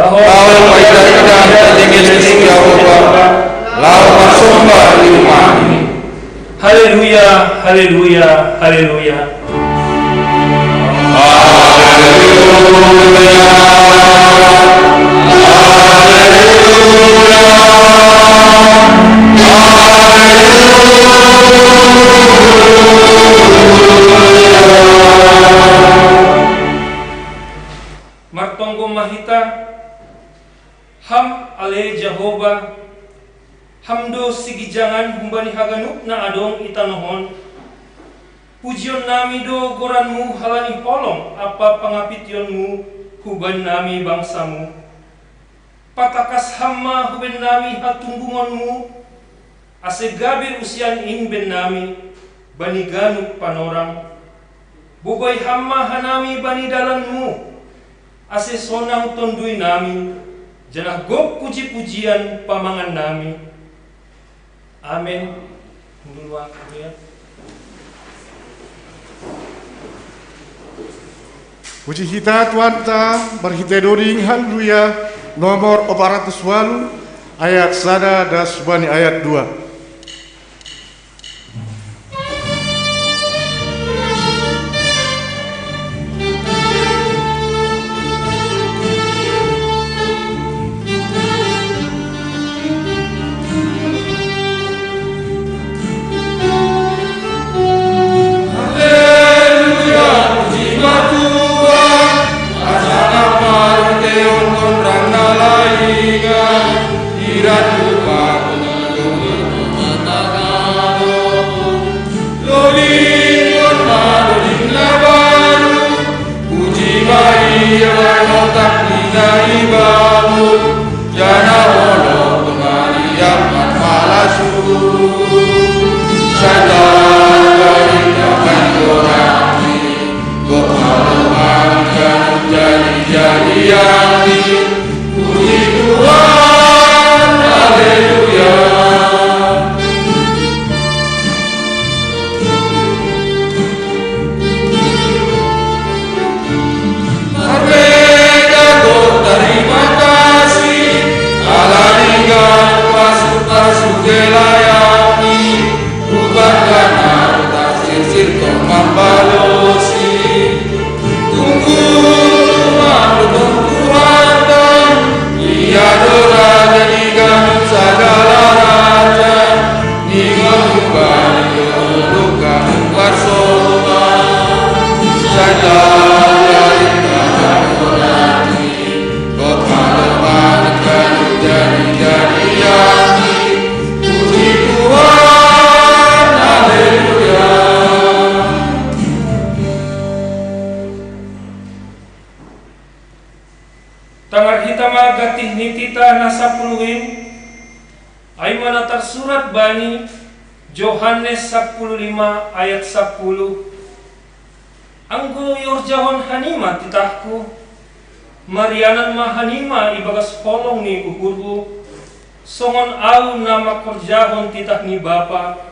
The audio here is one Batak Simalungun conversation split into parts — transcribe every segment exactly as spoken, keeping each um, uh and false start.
Laho paida-ida talinge ni Jahowa, laho masomba di uma-Ni. Haleluya, haleluya, haleluya. Martonggo ma hita, Ham ale Jahowa, Ham do sigijangan humbani haganup na adong i tanoh on. Pujion nami do goran-Mu halani holong ampa pangapition-Mu hubannami bangsa-Mu. Patakas Ham ma hubannami hatumbungon-Mu, ase gabe usian in bennami bani ganup panorang. Bobai Ham ma hanami bani dalan-Mu, ase sonang tonduinami, janah gok puji-pujian pamangannami. Amen. Hundul ma haleluya. Puji hita Tuhanta, marhitei doding haleluya, nomor opat ratus walu, ayat sada das bani ayat dua. Haleluya, puji ma Tuhan, hasana marteon konrang na laingan, iran lupa pengelung mata kamu. Loding ma loding na baru, puji ma Ia, otak ni na ibamu. Jana olo pengariaman palasu. Sata dari tangan gorami, kok malu angkan jadi-jadi yang di. Puji Tuhan, haleluya. Merdeka, terima kasih, ala tinggal pasu-pasu gelayani, bukan karena tafsir sirkon mambalosi. Tunggu, maklum Tuhan, Ia do raja di ganup sagala raja. Tangar hita ma gantih ni titah na sapuluh in, ai ma na tarsurat bani Johannes sapuluh lima ayat sapuluh. Anggo iorjahon hanima titahku, marianan ma hanima ibagas holong ni uhurhu, songon Ahu na mangkorjahon titah ni Bapa,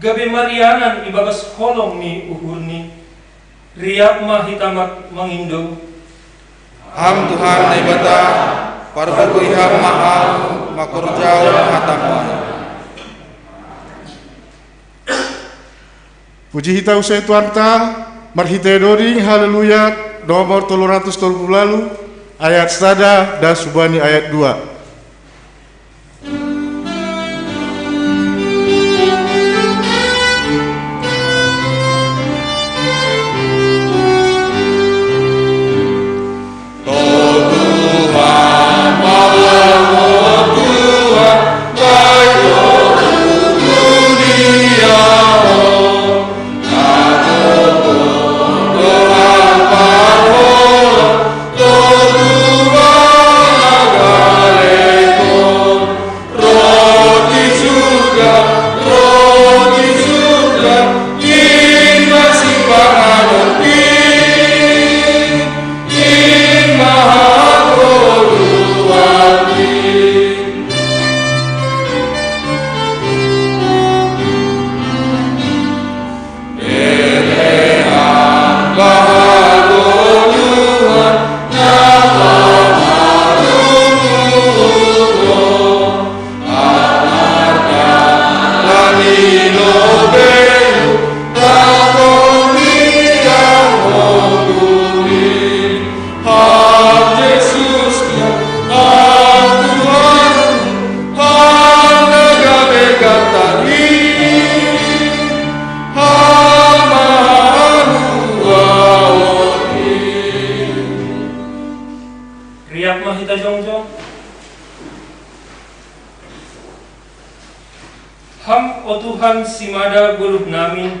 gabe marianan ibagas holong ni uhurni. Riap ma hita ma-, mangindo. Ham Tuhan Naibata, parbarui Ham ma ahu mangkorjahon hataMu. Puji hita use Tuhanta, marhitei doding haleluya, nomor tolu ratus tolu puluh walu, ayat sada das bani ayat dua. O Tuhan, simada goluh nami,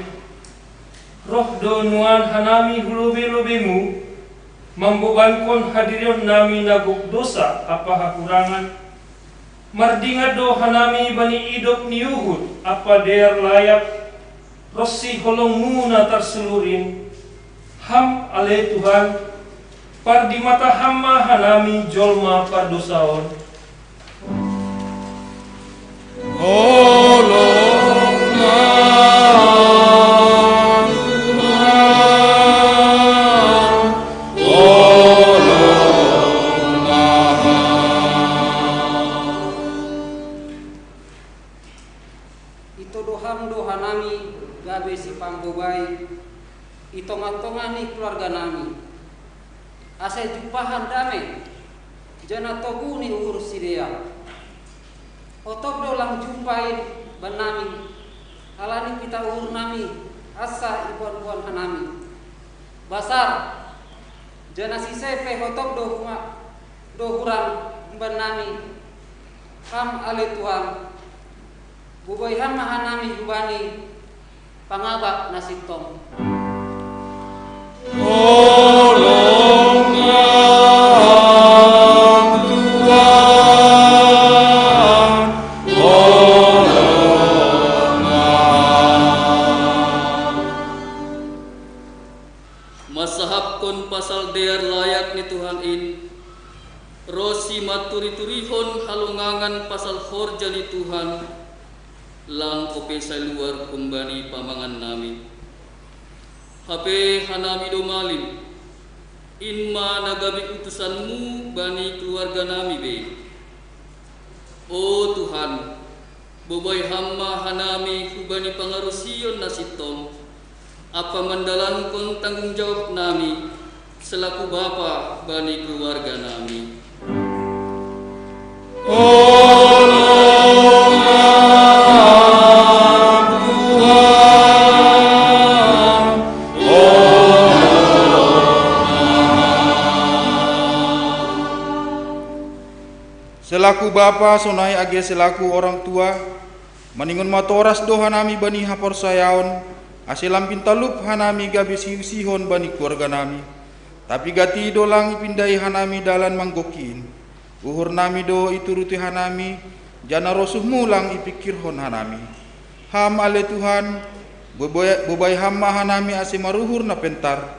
roh do nuan hanami hu lobe-lobemu, mambobankon hadirion nami na gok dosa ampa hahurangan. Mardingat do hanami bani idop ni uhur ampa dear layak, ronsi holongmu na tarsulurin. Ham ale Tuhan, pardimata Ham ma hanami jolma pardosa on. Holong ma Tuhan, holong ma. Ito do Ham do hanami gabe sipambobai i tongah-tongah ni keluarga nami, ase jumpahan dame, janah togu ni uhur sidea. Hotop do lang jumpa in bannami, halani pitah uhur nami ansar iboan-boan hanami. Basar, janah sise pe hotop do huma, do hurang bannami. Ham ale Tuhan, bobai Ham ma hanami hubani pangabak na sintong. Holong ma Tuhan, holong ma. Masahapkon pasal dear layak ni Tuhan in, ronsi maturi-turihon halongangan pasal horja ni Tuhan, lang ope saluar humbani pamangan nami. Hape hanami do malim, in ma na gabe utusanmu bani keluarga nami be. O Tuhan, bobai Ham ma hanami hubani pangarusion na sintong, ampa mandalankon tanggung jawab nami selaku bapa bani keluarga nami. Holong ma Tuhan, holong ma. Selaku bapa sonai age selaku orang tua, maningon matoras do hanami bani haporsayaon, ase lam pintalup hanami gabe siusihon bani keluarga nami. Tapi gati do lang ipindahi hanami dalan manggongki in. Uhur nami do ituruti hanami, janah rosuhmu lang ipingkirhon hanami. Ham ale Tuhan, bobai, bobai Ham ma hanami ase maruhur na pentar,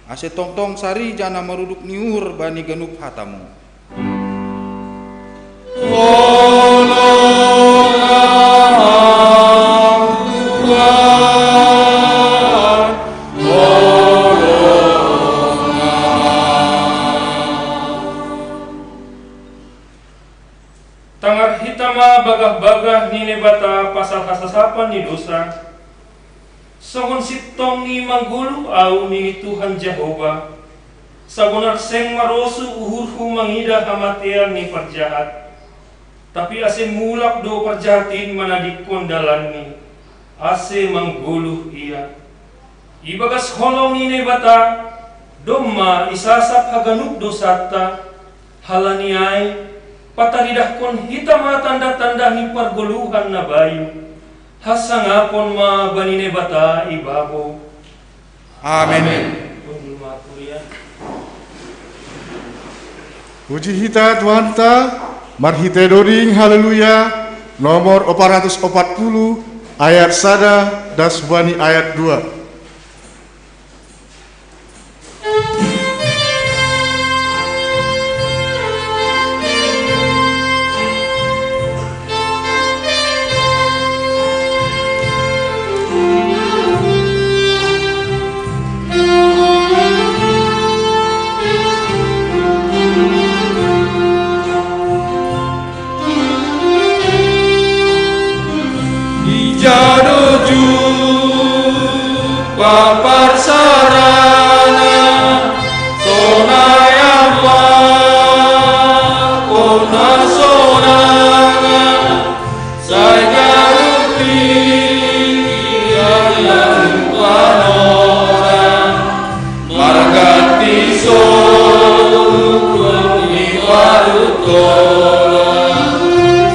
ase tongtong sari janah maruduk ni uhur bani ganup hatamu. Holong ma Tuhan, holong ma. Tangar hita ma bagah-bagah ni Naibata pasal hasasapan ni dosa. Songon sintongni manggoluh ahu, nini Tuhan Jahowa, sabonar seng marosuh uhurhu mangidah hamatean ni parjahat. Tapi ase mulak do parjahat in manadingkon dalanni, ase manggoluh ia. Ibagas holong ni Naibata, domma isasap haganup dosanta. Halani ai, pataridahkon hita ma tanda-tanda ni pargoluhan na bayu. Hasangapon ma bani Naibata i babou. Amen. Puji hita Tuhanta, marhite doding haleluya, nomor opat ratus opat puluh, ayat sada das bani ayat dua. Ija do jumpah parsarana, sonai ampa kota sonangan, sai ganup tingki ia panorang. Marganti solup ni parutolan,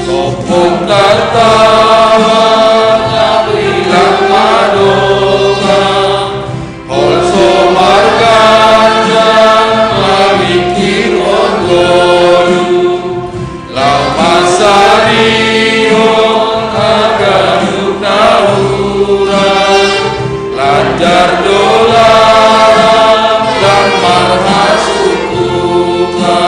sombong tatawa Dolang dan marhasukuta.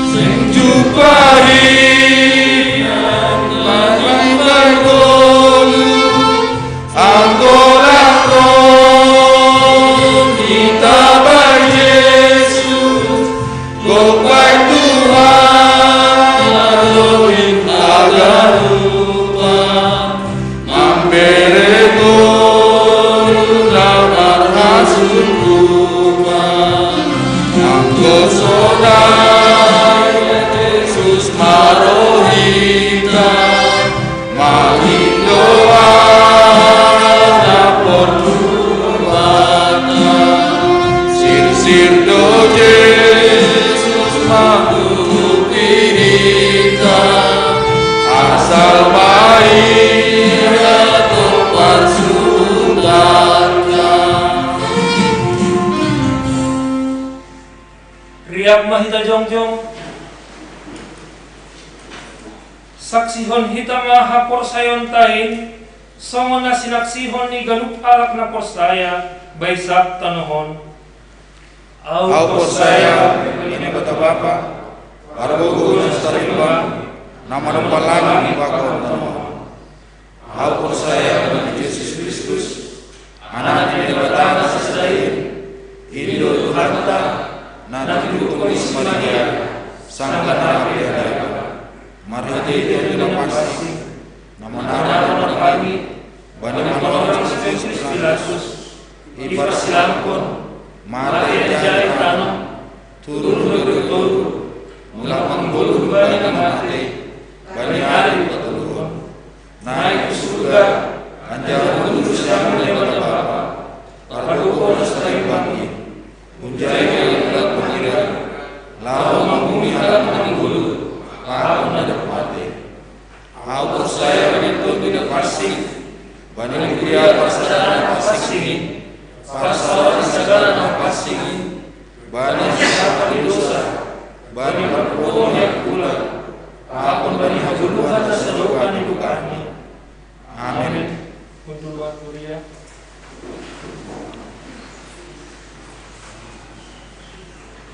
Sing jumpa hinan, anggolang kita ba Yesus, gopai Tuhan, aloin aganupa, mamberego na marhasukupa, anggo sonai Yesus marohita, mangindoa na porlu banta. Sirsir do Jesus mangurupi hita, asal ma Ia tong parsungkanta. Riap ma hita jongjong. Saksihon hita ma haporsayaonta in, songon na sinaksihon ni ganup halak na porsaya, baisat tanoh on. Ahu porsaya, bahen Debata Bapa, pargogo na sarimbang, na manompa langit pakon tanoh on. Ahu porsaya, bahen Jesus Kristus, Anak ni Debata na sasada in, in do Tuhanta, na tinubuhon ni si Maria, sanggah na piarepa, marhitehite Tondi na Pansing, na manarang na pagi, bani manoran si Pontius Pilatus, diparsilangkon, mate di tanoh, turun do di toru, mulak manggoluh bani na mate, bani ari patoluhon, naik tu surga, anjaha hundul siamun Debata Bapa, pargogo na sarimbang in, hunjai Ia mulak mangidah, laho manguhumi halak na manggoluh, pakon na dob mate. Ahu porsaya bani Tondi na Pansing, bani kuria parsadaan na pansing in, parsaoran ni sagala na pansing in, bani hasesaan ni dosa, bani parpuhoon ni angkulan, pakon bani hagoluhan na sadokah ni bukaan i. Amen. Hundul ma kuria.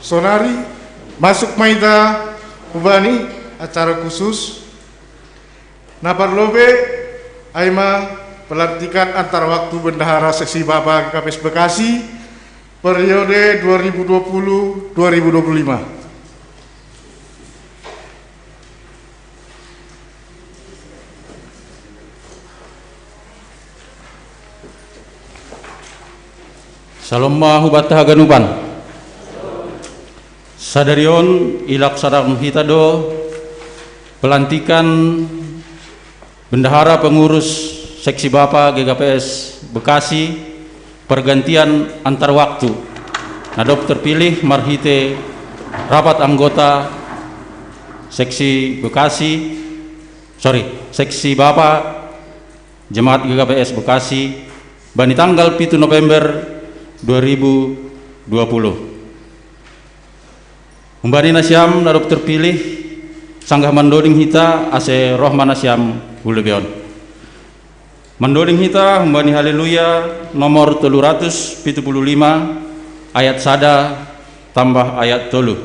Sonari, masuk ma hita hubani acara khusus. Na parlobei, ai ma pelantikan antar waktu Bendahara Seksi Bapa G K P S Bekasi, periode dua ribu dua puluh dua ribu dua puluh lima. Salom ma hubanta haganupan. Sadari on, ilaksanahon hita do pelantikan Bendahara Pengurus Seksi Bapa G K P S Bekasi, pergantian antar waktu, na dob terpilih marhite rapat anggota Seksi Bekasi, sorry, Seksi Bapa Jemaat G K P S Bekasi, bani tanggal pitu November dua ribu dua puluh. Humbani nasiam na dob terpilih, sanggah mandoding hita ase roh ma nasiam hu lobei on. Mandoding hita humbani Haleluya nomor tolu ratus pitu puluh lima, ayat sada tambah ayat tolu.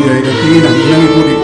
Ia, ia, tinginan, tinginan i pudi.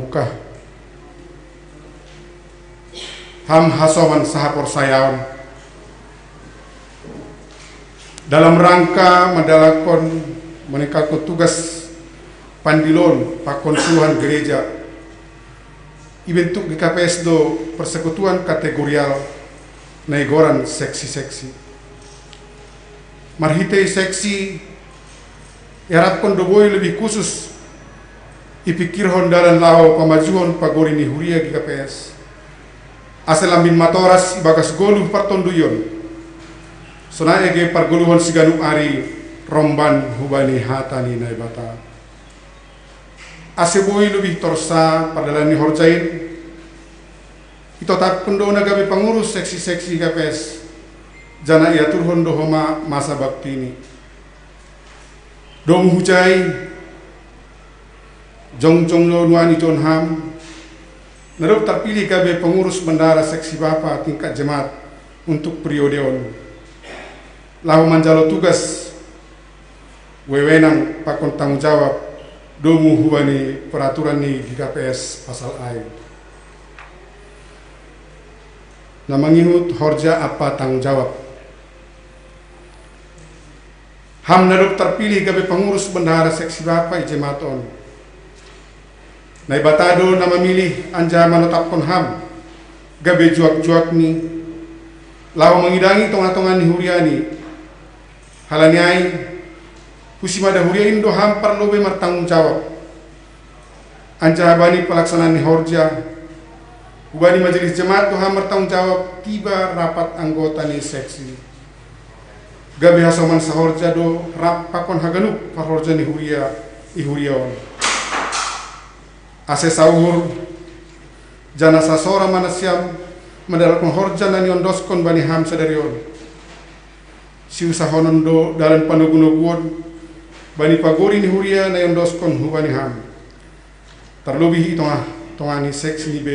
Ka. Ham hasoman sahaporsayaon. Dalam rangka mandalakkon, maningkatkan tugas pandilon pakon Tuhan gereja, ibentuk G K P S do persekutuan kategorial na igoran seksi-seksi. Marhitei seksi, iharapkon do boi lebih khusus ipikirhon dalan laho pamajuhon pagori ni huria G K P S, asa lambin matoras ibagas goluh partonduyon, sonai ege pargoluhon siganup ari romban hubani hata ni Naibata. Ase boi lebih torsa pardalan ni horja in, itotapkon do na gabe pangurus seksi-seksi G K P S, janah iaturhon do homa masa baktini. Domu hujai, jongjong do nuan ijon ham, na dob tarpilih gabe pengurus bendahara seksi bapa tingkat jemaat untuk periode on, laho manjalo tugas, wewenang pakon tanggung jawab domu hubani peraturan ni G K P S pasal ai. Na mangihut horja ampa tanggung jawab. Ham na dob tarpilih gabe pengurus bendahara seksi bapa i jemaat on, Naibata do na mamilih anjaha manotapkon ham gabe juak-juakni, laho mangidangi tongah-tongah ni huriani. Halani ai, husimada huria in do ham parlobei martanggung jawab. Anjaha bani pelaksanaan ni horja, hubani majelis jemaat do ham martanggung jawab tiba rapat anggota ni seksi. Gabe hasoman sahorja do rap pakon haganup parhorja ni huria i huria on. Ase sauhur, janah sasora ma nasiam mandalankon horja na niondoskon bani ham sadari on. Siusahonon do dalan panogu-noguon bani pagori ni huria na iondoskon hubani ham, tarlobih i tongah-tongah ni seksi ni B,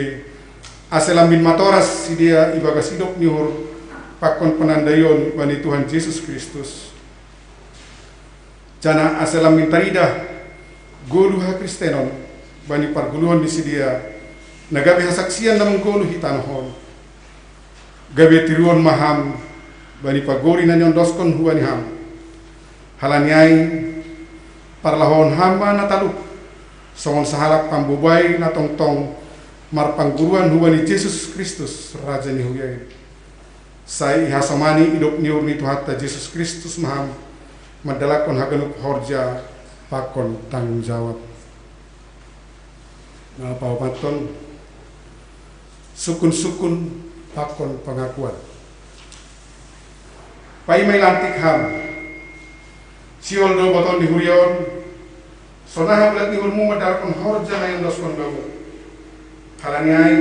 ase lambin matoras sidea ibagas idop ni uhur pakon penandaion bani Tuhan Jesus Kristus. Janah ase lambin taridah goluh hakristenon bani pargoluhon ni sidea, na gabe hasaksian na manggoluh i tanoh on. Gabe tiruon ma ham bani pagori na niondoskon hubani ham. Halani ai, parlahoon ham ma na talup, songon sahalak pambobai na tongtong marpangguruan hubani Jesus Kristus, Raja ni huria in. Sai ihasomani idop ni uhur ni Tuhanta Jesus Kristus ma ham, mandalankon haganup horja pakon tanggung jawab. Na paopathon, sukun-sukun pakon pangakuan. Paima ilantik ham, sihol do botoon ni huria on, sonaha bulat ni uhurmu mandalankon horja na iondoskon bamu. Halani ai,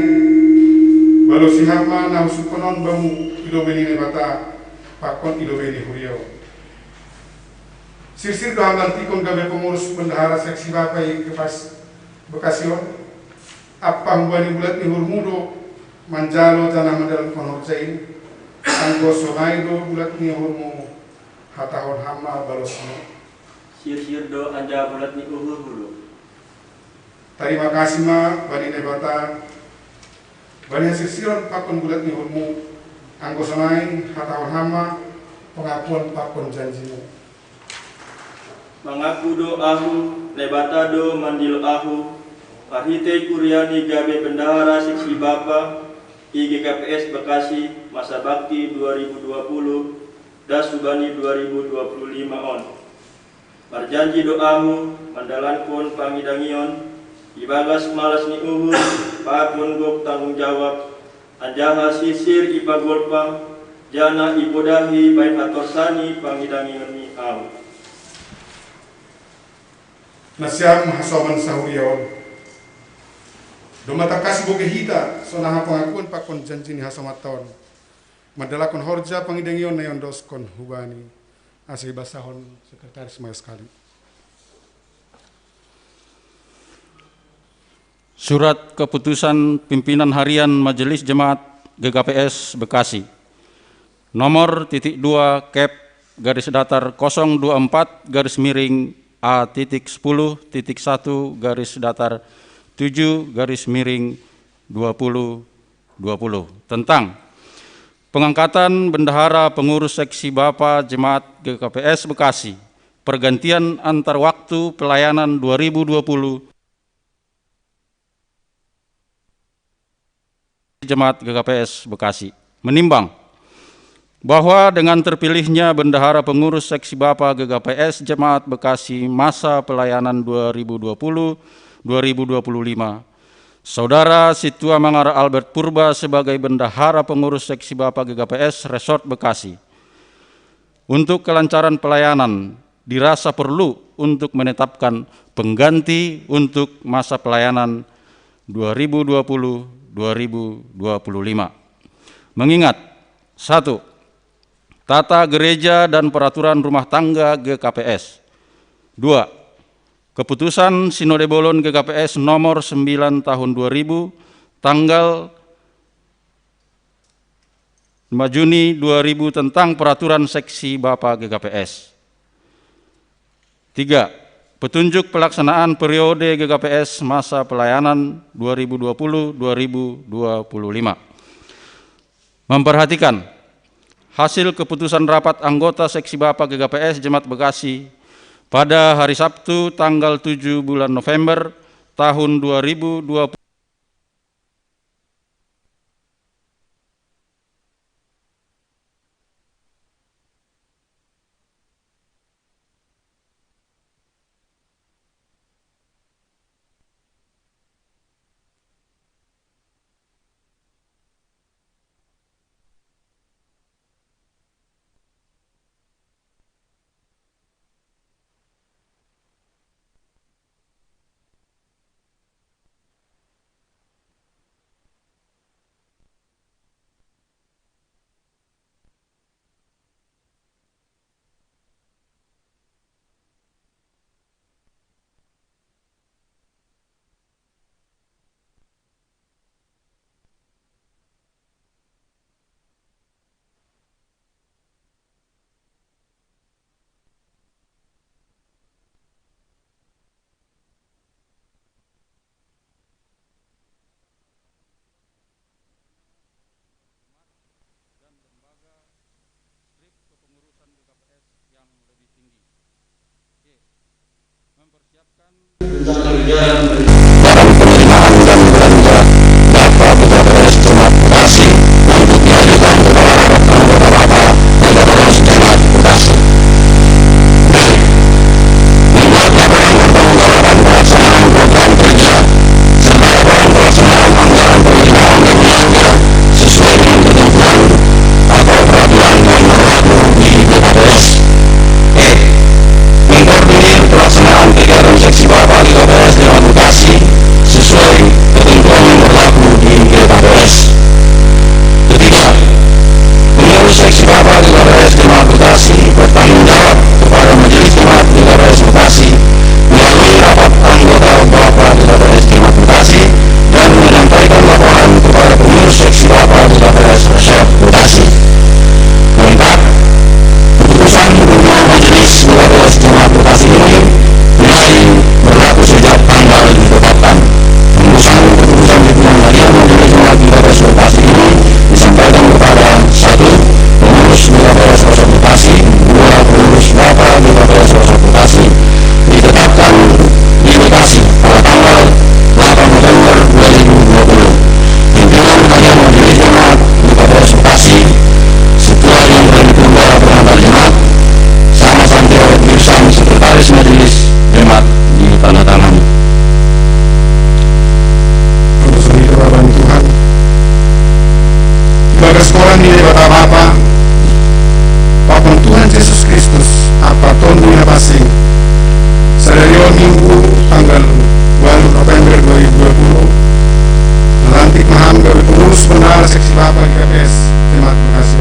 balosi ham ma na husungkun on bamu i lobei ni Naibata pakon i lobei ni huria on. Sirsir do ham lantikon gabe pengurus bendahara seksi bapa i G K P S Bekasi on. Ampa hubani bulat ni uhurmu do manjalo janah mandalankon horja in. Anggo sonai do bulat ni uhurmu, hatahon ham ma balosmu. Sirsir do anjaha bulat ni uhurhu do. Tarima kasih ma bani Naibata bani hasirsiron pakon bulat ni uhurmu. Anggo sonai, hatahon ham ma pengakuan pakon janjimu. Mangaku do ahu, Naibata do mandilo ahu, marhitei kuriani gabe bendahara seksi bapa i G K P S Bekasi masa bakti dua ribu dua puluh das hubani dua ribu dua puluh lima on. Marjanji do ahu mandalankon pangidangion ibagas malas ni uhur pakon gok tanggung jawab, anjaha sirsir ipagolpa, janah ipodahi bahen hatorsa ni pangidangion ni ahu. Nasiam hasoman sahuria on, domma tangkas ibogei hita sonaha pangakuan pakon janji ni hasomanta on, mandalankon horja pangidangion na iondoskon hubani. Ase ibasahon sekretaris ma sekali. Surat Keputusan Pimpinan Harian Majelis Jemaat G K P S Bekasi, nomor titik dua kep garis datar kosong dua empat garis miring A titik sepuluh titik satu garis datar tujuh garis miring dua puluh dua puluh tentang pengangkatan bendahara pengurus seksi Bapa Jemaat G K P S Bekasi, pergantian antar waktu pelayanan dua ribu dua puluh Jemaat G K P S Bekasi. Menimbang bahwa dengan terpilihnya bendahara pengurus seksi Bapa G K P S Jemaat Bekasi masa pelayanan dua ribu dua puluh dua ribu dua puluh lima, Saudara Situa Mangara Albert Purba sebagai bendahara pengurus seksi Bapa G K P S Resort Bekasi. Untuk kelancaran pelayanan, dirasa perlu untuk menetapkan pengganti untuk masa pelayanan dua ribu dua puluh dua ribu dua puluh lima. Mengingat, satu, tata gereja dan peraturan rumah tangga G K P S. Dua, keputusan Sinode Bolon G K P S nomor sembilan tahun dua ribu, tanggal lima Juni dua ribu tentang peraturan seksi Bapa G K P S. Tiga, petunjuk pelaksanaan periode G K P S masa pelayanan dua ribu dua puluh dua ribu dua puluh lima. Memperhatikan hasil keputusan rapat anggota seksi Bapa G K P S Jemaat Bekasi pada hari Sabtu tanggal tujuh bulan November tahun dua ribu dua puluh. Dalam penerimaan dan belanja data B K P S Jemaat Bekasi untuk diajukan kepada anggota rapat dan Bapak Jemaat Bekasi. Membuat laporan pertanggungjawab pelaksanaan program kerja serta laporan pelaksanaan anggaran penerimaan dan belanja sesuai dengan ketentuan atau peraturan yang berlaku di B K P S. E. Mengkoordinir pelaksanaan kegiatan seksi Bapa G K P S Jemaat Bekasi sesuai ketentuan yang berlaku di G K P S. Ketiga, pengurus seksi Bapa G K P S Jemaat Bekasi bertanggung jawab kepada Majelis Jemaat G K P S Bekasi melalui rapat anggota Bapa G K P S Jemaat Bekasi dan menyampaikan laporan kepada pengurus seksi Bapa G K P S Resort Bekasi. Keempat, keputusan dukungan Majelis G K P S Jemaat Bekasi ini mulai berlaku sejak tanggal ditetapkan. Keputusan keputusan dukungan hadiah Majelis Jemaat G K P S Bekasi ini disampaikan kepada: satu, pengurus G K P S Resort Bekasi. Dua, pengurus Bapa G K P S Resort Bekasi, ditetapkan di Bekasi pada tanggal delapan November dua ribu dua puluh. Pimpinan hadiah Majelis Jemaat G K P S Bekasi, Ketua yang telah ditunda pengantar jemaat, sama Santero Gibson, Sekretaris Majelis Jemaat, ditandatangani. Untuk sendiri Tuhan. Ibadah sekolah nilai Bapak-Bapak, Papan Tuhan Yesus Kristus, apa tondu nya pasing. Sadari on Minggu tanggal walu November dua ribu dua puluh, lantik maham gawe pengurus bendahara seksi Bapa G K P S Jemaat Bekasi.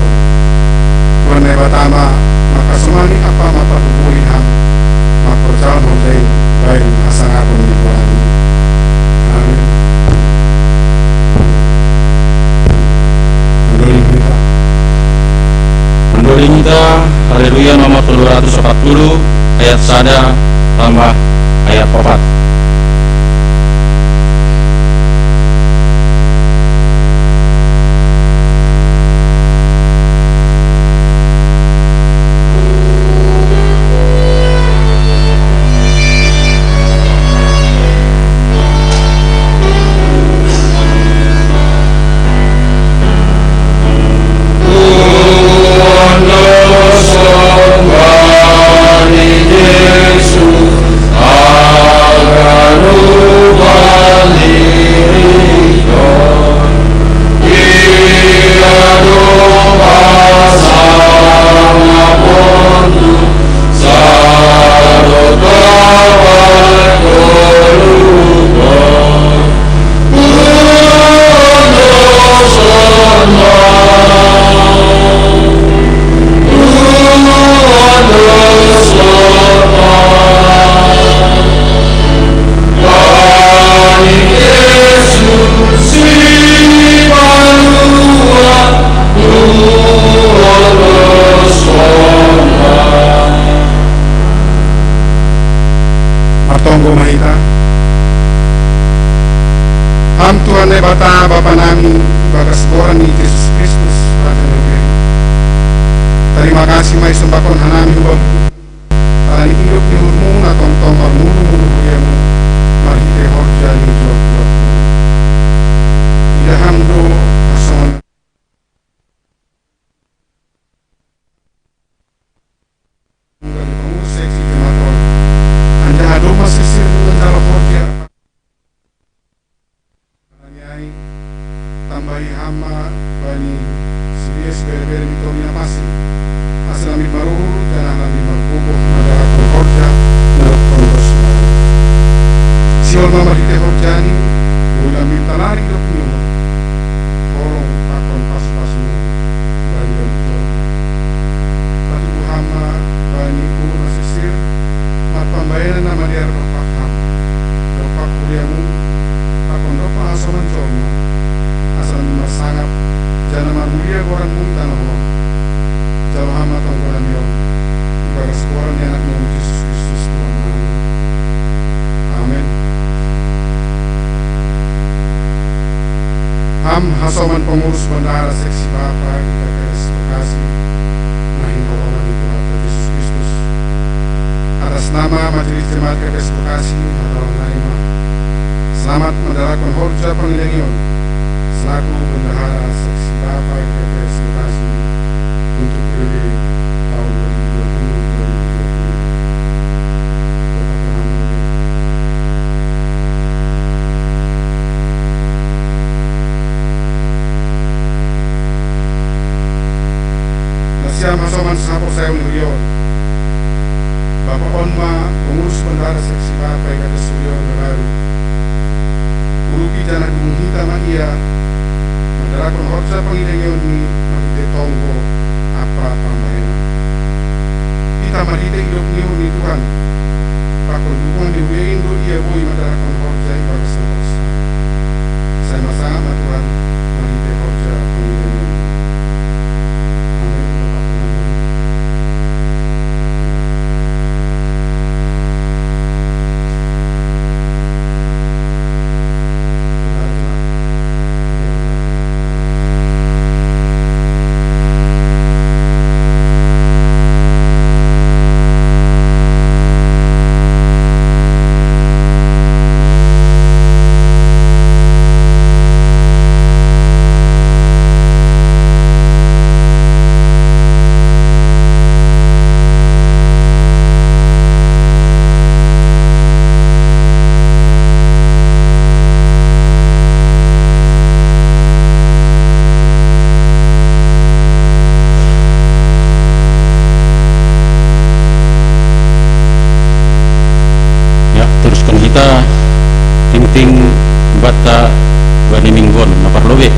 Tuhan Naibata ma makasomani apa mata bubuli ham, makorjal hondain bain asangapun di Tuhan. Amin. Mendoling kita. Mendoling kita, Haleluya nomor telu ratus empat puluh, ayat sada tambah ayat opat. Tonggo ma hita. Ham Tuhan Naibata Bapa nami, ibagas goran ni Jesus Kristus, Raja ni Huria i. Tarima kasih ma i sombahon hanami hu Bamu, ala ni idop ni uhurMu na tongtong marmulu-mulu huriaMu, marhite horja ni juak-juakMu. Ida Ham do hasoman Angga ni pangurus seksi Jemaat on. Anjaha domma sirsir manjalo horja. Alani ai, tambahi Ham ma bani sidea sibere-bere ni tondi na pansing, asa lambin maruhur janah lambin margogoh mandalanhon horja na dob hon dos. Sihol ma marhite horjani, boi lambin talar idop ni uhur, holong pakon pasu-pasuMu bani banua on. Patubuh Ham ma bani uhur na sirsir, marpambahenan na madear dompak Ham, dompak huriaMu, pakon dompak hasoman jolma, asa lambin marsangap, janah marmulia goranMu i tanoh on. Jalo Ham ma tonggonami on, ibagas goran ni AnakMu Jesus Kristus Tuhan nami. Amen. Ham hasoman pangurus bendahara seksi Bapa GKPS Bekasi, na hinaholongan ni Tuhanta Jesus Kristus. Atas nama Majelis Jemaat GKPS Bekasi, hatahon nami ma: Selamat mandalanhon horja pangidangion, selaku bendahara seksi Bapa GKPS Bekasi, untuk periode tahun dua ribu dua puluh dua ribu dua puluh. Nasiam hasoman sahaporsayaon ni huria on. Bapa on ma pengurus bendahara seksi Bapa i atas huria on na baru. Urupi janah dukung hita ma ia, mandalanhon horja pangidangion ni marhite tonggo ampa pambahenan. Hita marhite idop ni uhur ni Tuhan, pakon dukungan ni huria in do ia boi mandalanhon horja i bagas na porsea. Sai marsangap ma Tuhan marhite horja pangidangion. Amen. Ya, teruskan hita tingting banta bani minggu on na parlobei.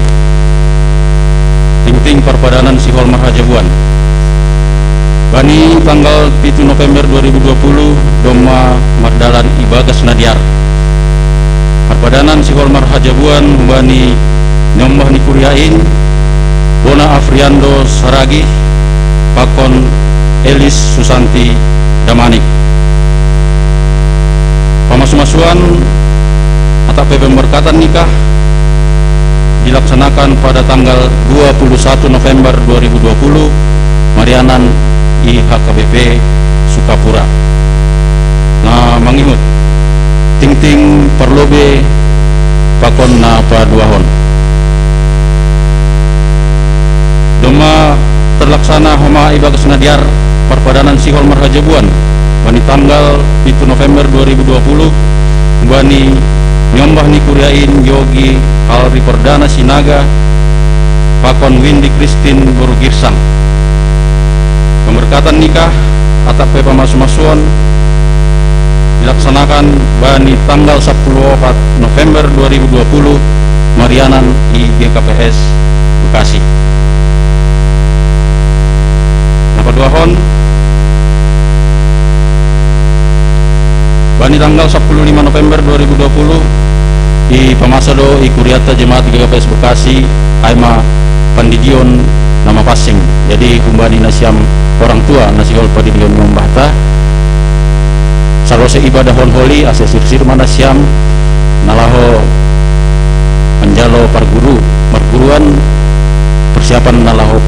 Tingting parpadanan sihol marhajabuan. Bani tanggal pitu November dua ribu dua puluh domma mardalan ibagas na dear. Parpadanan sihol marhajabuan humbani niombah ni kuria in, Bona Afriando Saragih, pakon Elis Susanti Damanik. Pamasu-masuan atap pe pemberkatan nikah dilaksanakan pada tanggal dua puluh satu November dua ribu dua puluh, marianan i H K B P Sukapura. Na mangihut tingting parlobei pakon na paduahon. Domma terlaksana homa ibagas na dear parpadanan sihol marhajabuan bani tanggal pitu November dua ribu dua puluh, bani niombah ni kuria in Yogi Halri Perdana Sinaga pakon Windy Christine boru Girsang. Pemberkatan nikah atap pe pamasu-masuon dilaksanakan bani tanggal sapuluh opat November dua ribu dua puluh, marianan i G K P S Bekasi. Na paduahon, bani tanggal sapuluh lima November dua ribu dua puluh, dipamasa do i kurianta jemaat G K P S Bekasi, ai ma pandidion na mapansing. Jadi humbani nasiam orang tua na sihol pandidion niombahta, sai Ose ibadah holi ase sirsir ma nasiam na laho manjalo parguru, parguruan, persiapan na laho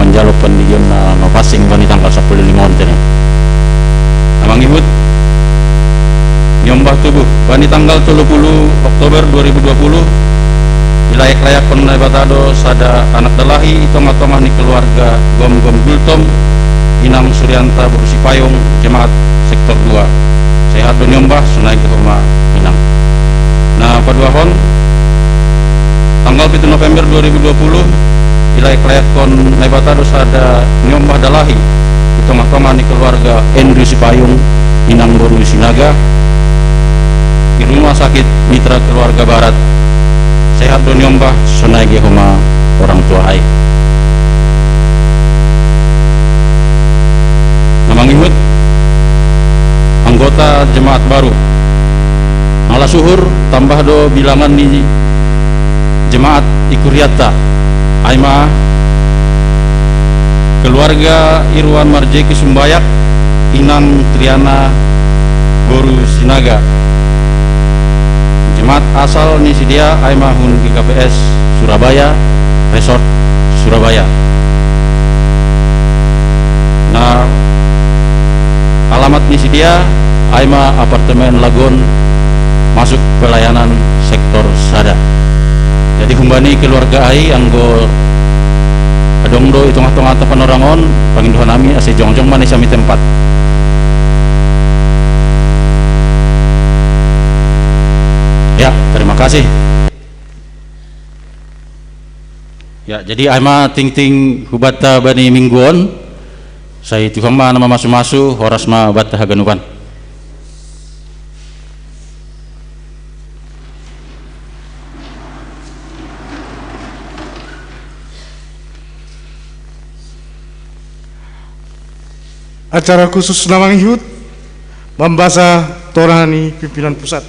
manjalo pandidion na mapansing bani tanggal sapuluh lima on tene. Na mangihut niombah tubuh bani tanggal tolu puluh Oktober dua ribu dua puluh, ilayak-layakkon Naibata do sada anak dalahi i tongah-tongah ni keluarga Gomgom Gultom, inang Surianta boru Sipayung, jemaat sektor dua. Sehat do niombah, sonai ge homa inang. Na paduahon, tanggal pitu November dua ribu dua puluh, ilayak-layakkon Naibata do sada niombah dalahi i tongah-tongah ni keluarga Andrew Sipayung, inang boru Sinaga, di Rumah Sakit Mitra Keluarga Barat. Sehat do niombah, sonai ge homa orang tua ai. Na mangihut anggota jemaat baru. Malas uhur tambah do bilangan ni jemaat i kuriatta. Ai ma keluarga Irwan Marjeki Sumbayak, inang Triana boru Sinaga. Jemaat asal ni sidea ai ma hun G K P S Surabaya, Resort Surabaya. Na alamat ni sidea ai ma apartemen Lagon, masuk pelayanan sektor sada. Jadi humbani keluarga ai, anggo adong do i tongah-tongah panorang on, pangindo hanami ase jongjong ma nasiam i tempat. Ya, terima kasih. Ya, jadi ai ma tingting hubanta bani minggu on. Sai Tuhan ma na mamasu-masu, horas ma banta haganupan. Acara khusus na mangihut, mambasa tonah ni pimpinan pusat.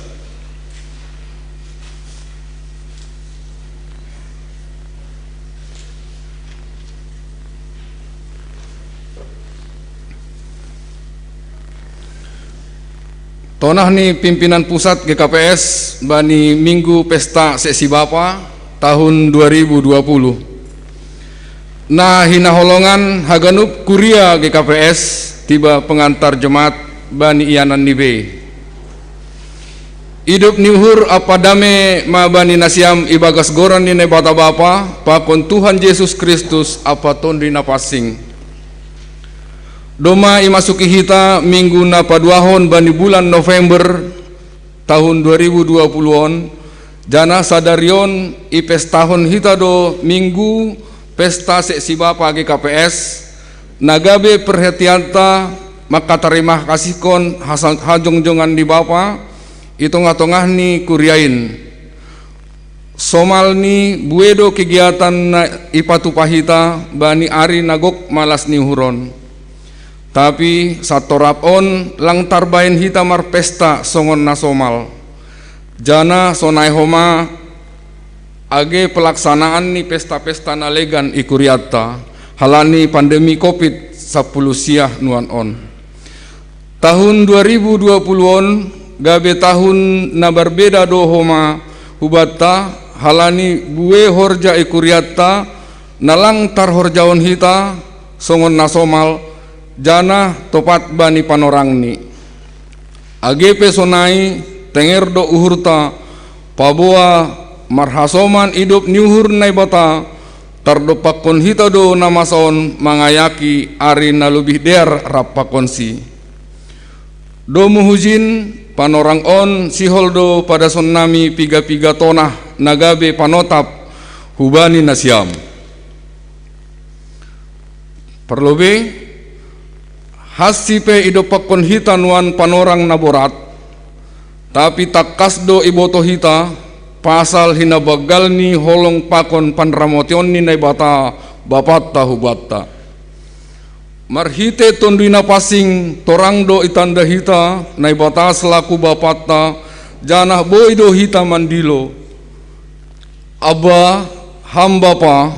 Tonah ni pimpinan pusat G K P S bani Minggu Pesta Seksi Bapa tahun dua ribu dua puluh. Na hinaholongan haganup kuria G K P S, tiba pengantar jemaat bani ianan ni bei. Idop ni uhur ampa dame ma bani nasiam ibagas goran ni Naibata Bapa pakon Tuhan Jesus Kristus ampa Tonduy Napansing. Domma imasuki hita minggu na paduahon bani bulan November tahun dua ribu dua puluh on, janah sadari on ipestahon hita do Minggu Pesta Seksi Bapa G K P S, na gabe perhatianta mangkatarima kasihkon hasa-, hajongjongan ni Bapa i tongah-tongah ni kuria in. Somalni buei do kegiatan na ipatupa hita bani ari na gok malas ni uhur on. Tapi santorap on lang tarbahen hita marpesta songon na somal. Janah sonai homa age pelaksanaan ni pesta-pesta na legan i kurianta, halani pandemi covid sampulu sia nuan on. Tahun dua ribu dua puluh on gabe tahun na marbeda do homa hubanta, halani buei horja i kurianta na lang tarhorjahon hita songon na somal, janah topat bani panorangni. Age pe sonai, tenger do uhurta, paboa marhasoman idop ni uhur Naibata, tardompakkon hita do na masa on mangayaki ari na lobih dear rap pakonSi. Domu hujin, panorang on sihol do padasonnami piga-piga tonah na gabe panotap hubani nasiam. Parlobei, hansi pe idompakkon hita nuan panorang na borat, tapi tangkas do iboto hita pasal hinabanggal ni holong pakon panramotion ni Naibata Bapanta hubanta. Marhite Tonduy Napansing torang do itanda hita Naibata selaku Bapanta, janah boi do hita mandilo: Abba, Ham Bapa,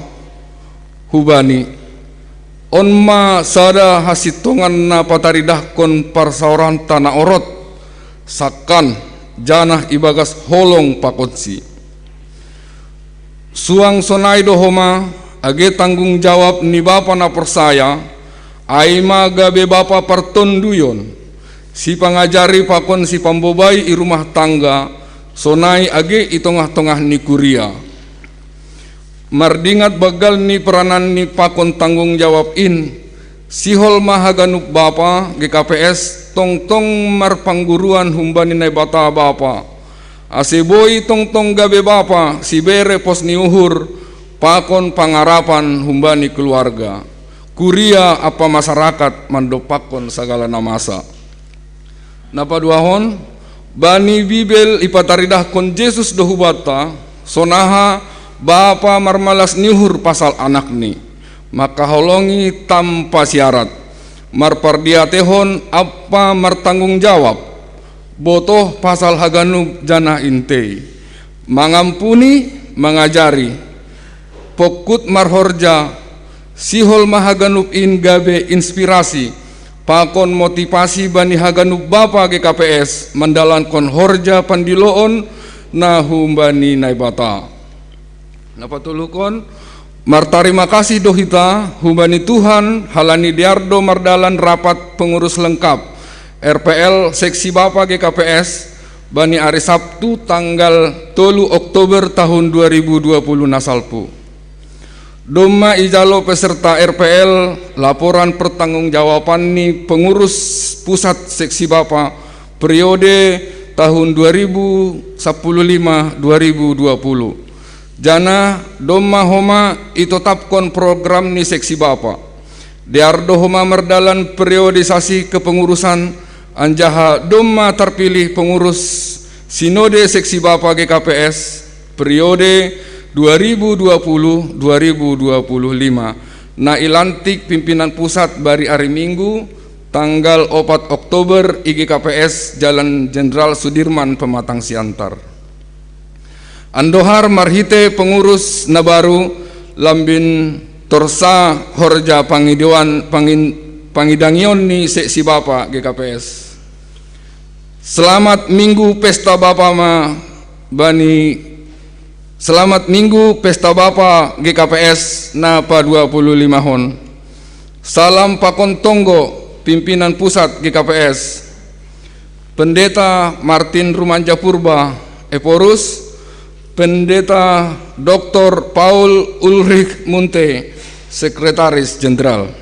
hubani. On ma sada hasintongan na pataridahkon parsaoranta na orot, sakkan, janah ibagas holong pakonsi. Suang sonai do homa, age tanggung jawab ni bapa na porsaya, ai ma gabe bapa partonduyon, sipangajari pakon sipambobai i rumah tangga, sonai age i tongah-tongah ni kuria. Mardingat banggal ni peranan ni pakon tanggung jawab in, sihol ma haganup bapa G K P S tongtong marpangguruan humbani Naibata Bapa, ase boi tongtong gabe bapa sibere pos ni uhur pakon pangarapan humbani keluarga, kuria ampa masarakat mandompakkon sagala na masa. Na paduahon, bani Bibel ipataridahkon Jesus do hubanta, sonaha Bapa marmalas ni uhur pasal Anakni, mangkaholongi tanpa syarat, marpardiatehon ampa martanggung jawab, botoh pasal haganup janah intei, mangampuni, mangajari, pongkut marhorja, sihol ma haganup in gabe inspirasi pakon motivasi bani haganup bapa G K P S mandalankon horja pandiloon na humbani Naibata. Na patoluhon, martarima kasih do hita humbani Tuhan halani dear do mardalan rapat pengurus lengkap R P L seksi bapa G K P S bani ari Sabtu tanggal tolu Oktober tahun dua ribu dua puluh na salpu. Domma ijalo peserta R P L laporan pertanggungjawaban ni pengurus pusat seksi bapa periode tahun dua ribu sepuluh lima dua ribu dua puluh. Janah domma homa itotapkon program ni seksi bapa. Dear do homa mardalan periodisasi kepengurusan, anjaha domma tarpilih pengurus Sinode Seksi Bapa G K P S periode dua ribu dua puluh dua ribu dua puluh lima, na ilantik pimpinan pusat bari ari Minggu, tanggal opat Oktober i G K P S Jalan Jenderal Sudirman Pematang Siantar. Andohar marhite pengurus na baru lambin torsa horja pangidoan pangin, pangidangion ni seksi bapa G K P S. Selamat Minggu Pesta Bapa ma bani Selamat Minggu Pesta Bapa G K P S na padua puluh lima hon. Salam pakon tonggo pimpinan pusat G K P S. Pendeta Martin Rumanja Purba, Ephorus, Pendeta Doktor Paul Ulrich Munte, Sekretaris Jenderal.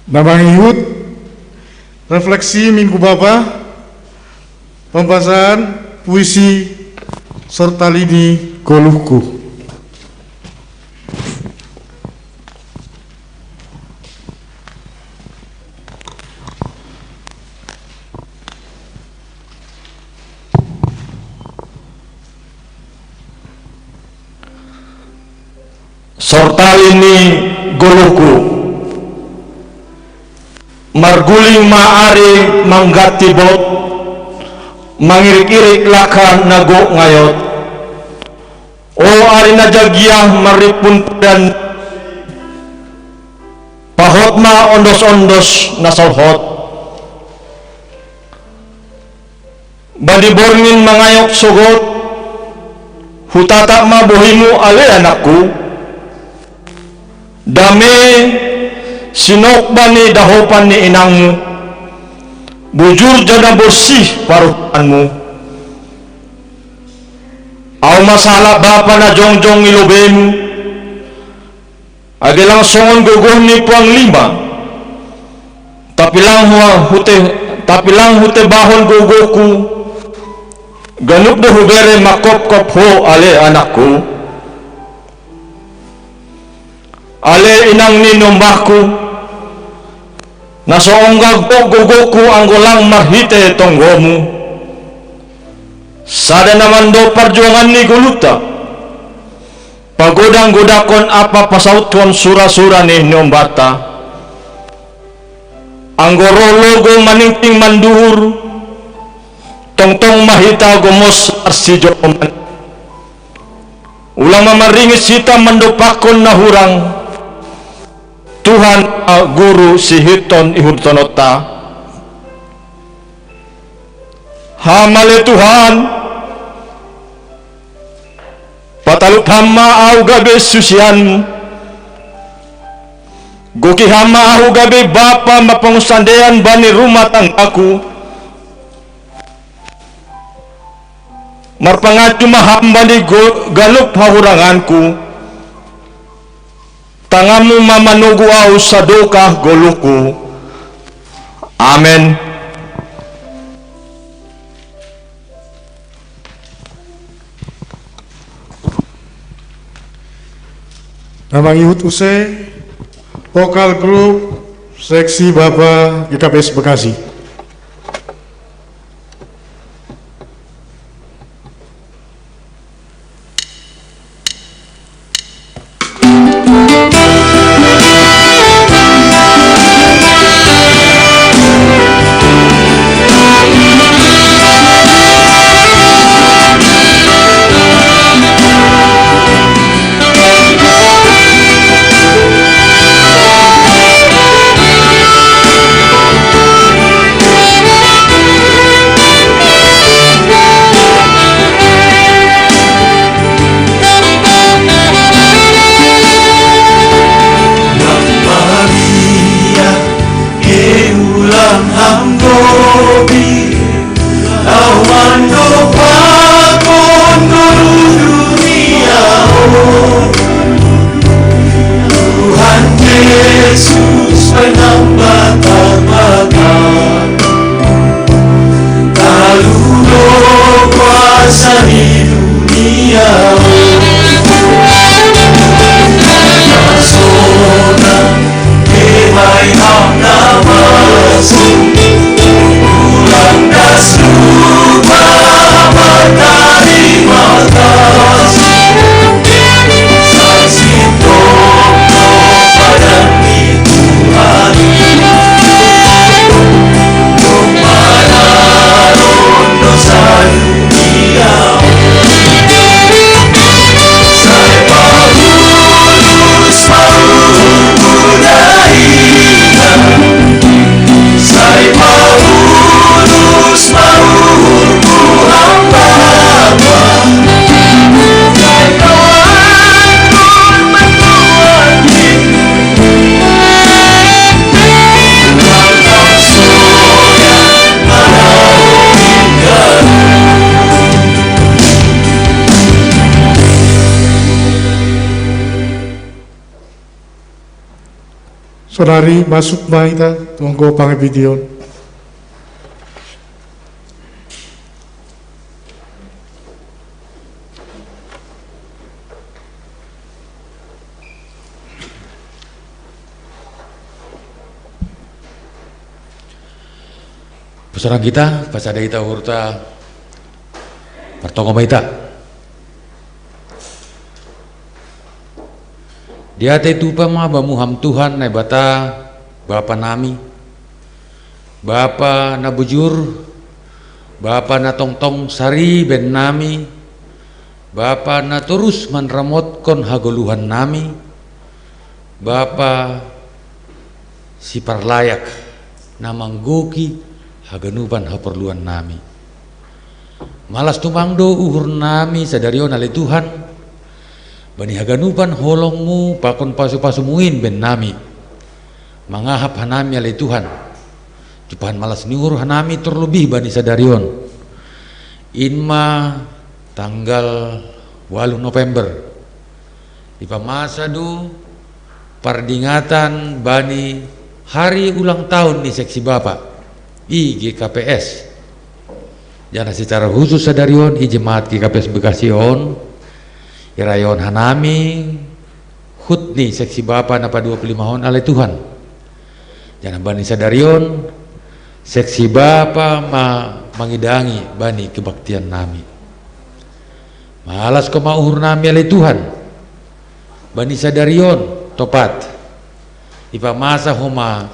Na mangihut refleksi Minggu Bapa, pambasaan puisi Sortalini Goluhku. Sortalini Goluhku, marguling ma ari mangganti bot, mangirik-irik laka na gok ngayot. O ari na jagiah marrimpun padan, pahot ma ondos-ondos na solhot. Bani borngin mangayok sogot, hutatap ma bohimu ale anakku. Dame sinok bani dahopan ni inangmu, bujur janah borsih paruhatanmu. Ahu ma sahalak bapa na jongjong i lobeimu, age lang songon gogoh ni puang lima, tapi lang hua hute, tapi lang hutebahon gogohku, ganup do hubere mangkopkop ho ale anakku. Ale inang ni niombahku, na so ongga gok gogohku anggo lang marhite tonggomu. Sada na mandok parjuangan ni goluhta, pagodang-godangkon ampa pasauthon sura-sura ni niombanta. Anggo roh logou maningting manduhur, tongtong ma hita gomos marsijoloman. Ulang ma maringis hita mandompakkon na hurang, Tuhan, guru sihiton ihurtonota. Ham ale Tuhan, patalut ham ma ahu gabe susianmu. Goki ham ma ahu gabe bapa mapongusandean bani rumah tanggaku. Marpangacu ma ham bani galup hahuranganku. Tanganmu ma manogu ahu sadokah goluhku. Amen. Na mangihut use, vokal grup seksi Bapa G K P S Bekasi. Tuhan Yesus penambah-tambah Talulo kuasa di dunia. Persona kemai hamna masuk. Ulang das lupa berterima kasih. Saksi toko pada Tuhan. Saudari masuk ma ita tu anggo pangapition. Pasahat hita, pasada hita uhurta, martonggo ma hita. Diatei tupa ma bamu ham Tuhan Naibata, Bapa nami, Bapa na bujur, Bapa na tongtong sari bennami, Bapa na torus manramotkon hagoluhannami, Bapa siparlayak na manggohi haganupan haporluannami. Malas tumang do uhurnami sadari on ale Tuhan, bani haganupan holongmu pakon pasupasumu in bennami. Mangahap hanami ale Tuhan, tupahan malas ni uhur hanami torlobih bani sadari on. In ma tanggal ualuh November, dipamasa do pardingatan bani hari ulang tahun ni seksi bapa i G K P S. Janah secara khusus sadari on i jemaat G K P S Bekasi on, irayahon hanami hut ni seksi bapa na paduapuluh lima on ale Tuhan. Janah bani sadari on, seksi bapa ma mangidangi bani kebaktiannami. Malas Ho ma uhurnami ale Tuhan, bani sadari on topat ipamasa Ho ma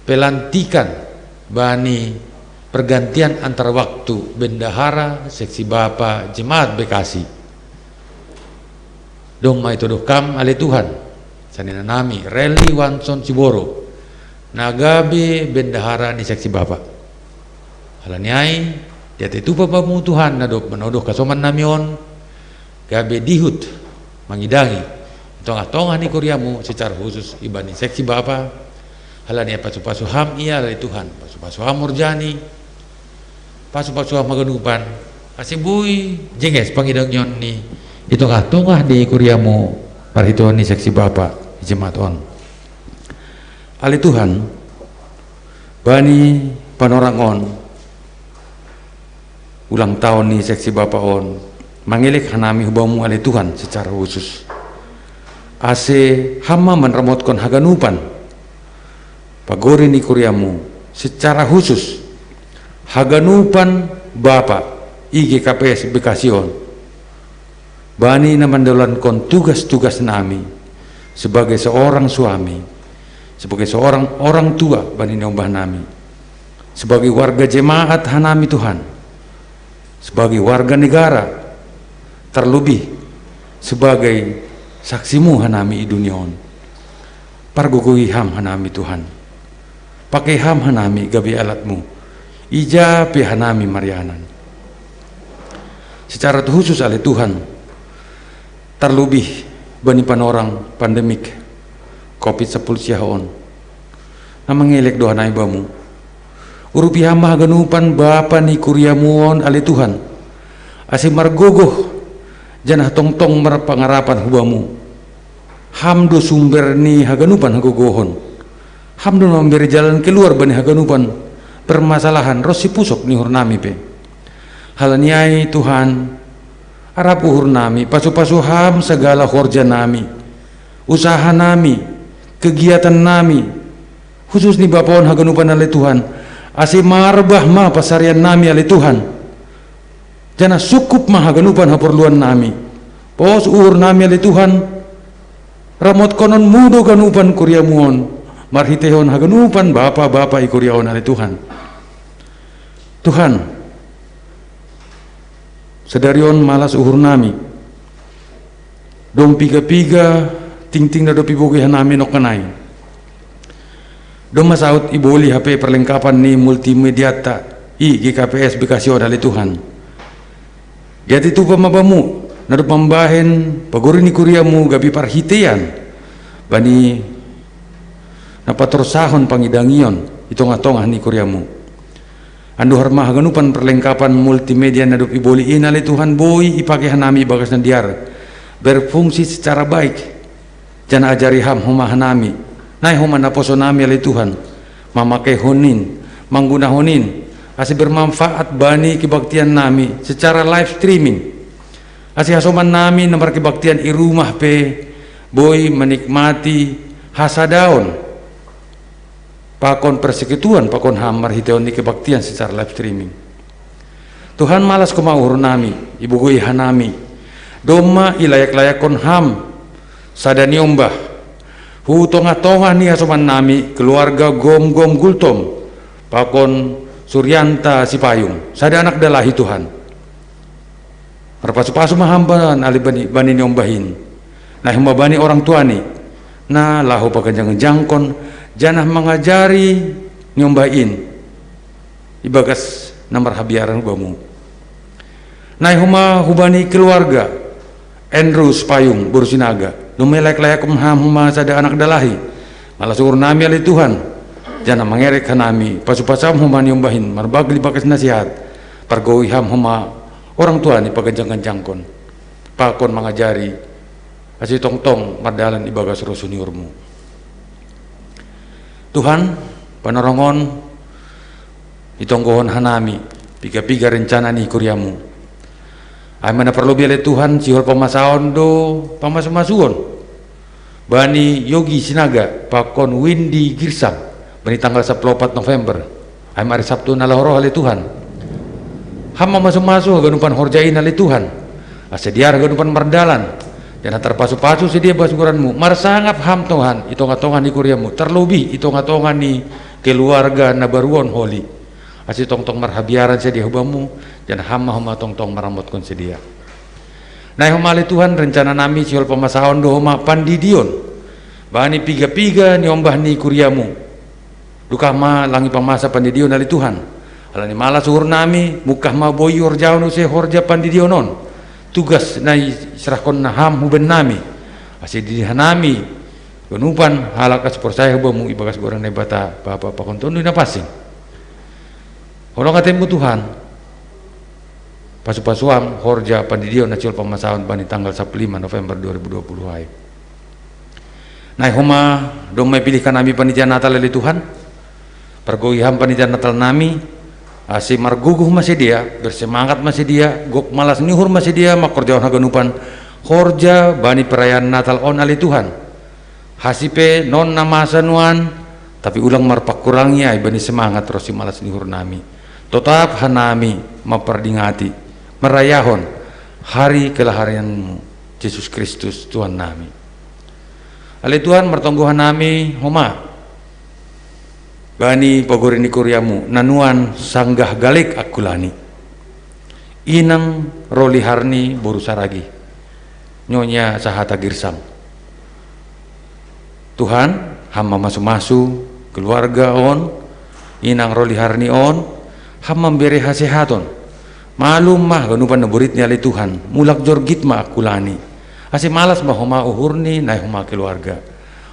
pelantikan bani pergantian antar waktu bendahara seksi bapa jemaat Bekasi. Dong ma itodoh Kam ale Tuhan, Sanina nami Reli Wanson Siboro, na gabe bendahara ni seksi bapa. Halani ai, diatei tupa bamu Tuhan na dob manodoh hasoman nami on, gabe dihut mangidangi i tongah-tongah ni kuriamu secara khusus ibani seksi bapa. Halani ai pasupasu ham ia ale Tuhan, pasupasu ham horjani, pasupasu ham haganupan, ase boi jenges pangidangion ni i tongah-tongah ni kuriamu marhitehon ni seksi bapa i Jemaat on. Ale Tuhan, bani panorang on, ulang tahun ni seksi bapa on, mangelek hanami hu bamu ale Tuhan secara khusus, ase ham ma manramotkon haganupan pagori ni kuriamu secara khusus, haganupan bapa i G K P S Bekasi on, bani na mandalankan tugas-tugas nami sebagai seorang suami, sebagai seorang orang tua bani niombah nami, sebagai warga jemaat hanami Tuhan, sebagai warga negara, terlebih sebagai saksimu hanami i dunia on. Pargogohi ham hanami Tuhan. Pakei ham hanami gabe alatmu, ija pe hanami marianan. Secara khusus ale Tuhan, terlebih bani panorang pandemik covid sepuluh siah on, na mangelek do hanami bamu. Urupi ham ma haganupan bapa ni kuriamu on ale Tuhan, ase margogoh janah tongtong marpangarapan hu bamu. Ham do sumber ni haganupan hagogohon. Ham do na mambere jalan keluar bani haganupan permasalahan ronsi pusok ni uhur nami pe. Halani ai Tuhan, arap uhur nami, pasupasu ham sagala horja nami, usaha nami, kegiatan nami, khusus ni bapa on haganupan ale Tuhan, ase marbah ma pansarian nami ale Tuhan. Janah sungkup ma haganupan haporluan nami. Pos uhur nami ale Tuhan, ramotkononmu do ganupan kuriamu on marhiteihon haganupan bapa-bapa i kuria on ale Tuhan. Tuhan, sadari on malas uhur nami. Dong piga-piga tingting na dob ibogei hanami nongkan ai. Domma saut iboli hape perlengkapan ni multimediata i G K P S Bekasi on ale Tuhan. Diatei tupa ma bamu na dob mambahen pagori ni kuriamu gabe parhiteian bani na patorsahon pangidangion i tongah-tongah ni kuriamu. Andohar ma haganupan perlengkapan multimedia na dob iboli in ale Tuhan boi ipake hanami ibagas na dear, berfungsi secara baik. Janah ajari ham homa hanami, nai homa naposo nami ale Tuhan, mamakeihon in, manggunahon in, ase bermanfaat bani kebaktian nami secara live streaming. Ase hasoman nami na markebaktian i rumah pe boi manikmati hasadaon pakon persekutuan pakon ham marhiteion ni kebaktian secara live streaming. Tuhan, malas homa uhur nami, ibogei hanami. Domma ilayak-layakkon ham sada niombah hu tongah-tongah ni hasoman nami keluarga Gomgom Gultom pakon Suryanta Sipayung, sada anak dalahi Tuhan. Marpasu-pasu ma ham bani, bani niombah in, nai homa bani orang tuani, na laho paganjang-ganjangkon janah mangajari niombah in ibagas na marhabiaran hu bamu. Nai homa hubani keluarga Andrew Sipayung boru Sinaga, domma ilayak-layakkon ham homa sada anak dalahi. Malas uhur nami ale Tuhan, janah mangerek hanami, pasu-pasu ham homa niombah in marbagel ibagas nasihat, pargogohi ham homa orang tuani paganjang-ganjangkon pakon mangajari, ase tongtong mardalan ibagas rosuh ni uhurmu. Tuhan, panorang on itonggohon hanami piga-piga rencana ni kuriamu. Ai ma na parlobei ale Tuhan, sihol pamasaon do pamasu-masuon bani Yogi Sinaga pakon Windy Girsang bani tanggal sapuluh opat November, ai ma ari Sabtu na laho roh ale Tuhan. Ham ma masu-masu haganupan horja in ale Tuhan, ase dear haganupan mardalan, janah tarpasu-pasu sidea bagas goranmu. Marsangap ham Tuhan i tongah-tongah ni kuriamu, terlebih i tongah-tongah ni keluarga na baru on holi, ase tongtong marhabiaran sidea hu bamu, janah ham ma homa tongtong maramotkon sidea. Nai homa ale Tuhan, rencana nami sihol pamasaon do homa pandidion Bani piga-piga ni ombah ni kuriamu, dukah ma langi pamasa pandidion ale Tuhan. Alani malas uhur nami, mungkah ma boi horjaon use horja pandidion on. Tugas na iserahkon na ham huben nami, ase didih hanami ganupan halak ase porsaya hubamu ibagas goran Naibata Bapa pakon Tonduy Napansing. Holong atemmu Tuhan, pasu-pasuam horja pandidion na sihol pamasaon bani tanggal sapuluh lima November dua ribu dua puluh ai. Nai homa domma ipilih hanami panitia Natal ale Tuhan. Pargogohi ham panitia Natal nami, ase margogoh ma sidea, bersemangat ma sidea, gok malas ni uhur ma sidea mangkorjahon haganupan horja bani perayaan Natal on ale Tuhan. Hasi pe non na masa nuan, tapi ulang marpangkurangi ai bani semangat ronsi malas ni uhur nami. Totap hanami mapardingati, marayahon hari kelahiranmu, Jesus Kristus Tuhan nami. Ale Tuhan, martonggo hanami homa bani pogori ni kuriamu, na nuan sanggah galek angkulani. Inang Roli Harni boru Saragi, Nyonya Sahata Girsang. Tuhan, ham mamasu-masu keluarga on, Inang Roli Harni on, ham mambere hasehaton. Malum ma haganupan na borit ni ale Tuhan, mulak jorgit ma angkulani. Ase malas ma homa uhurni nai homa keluarga.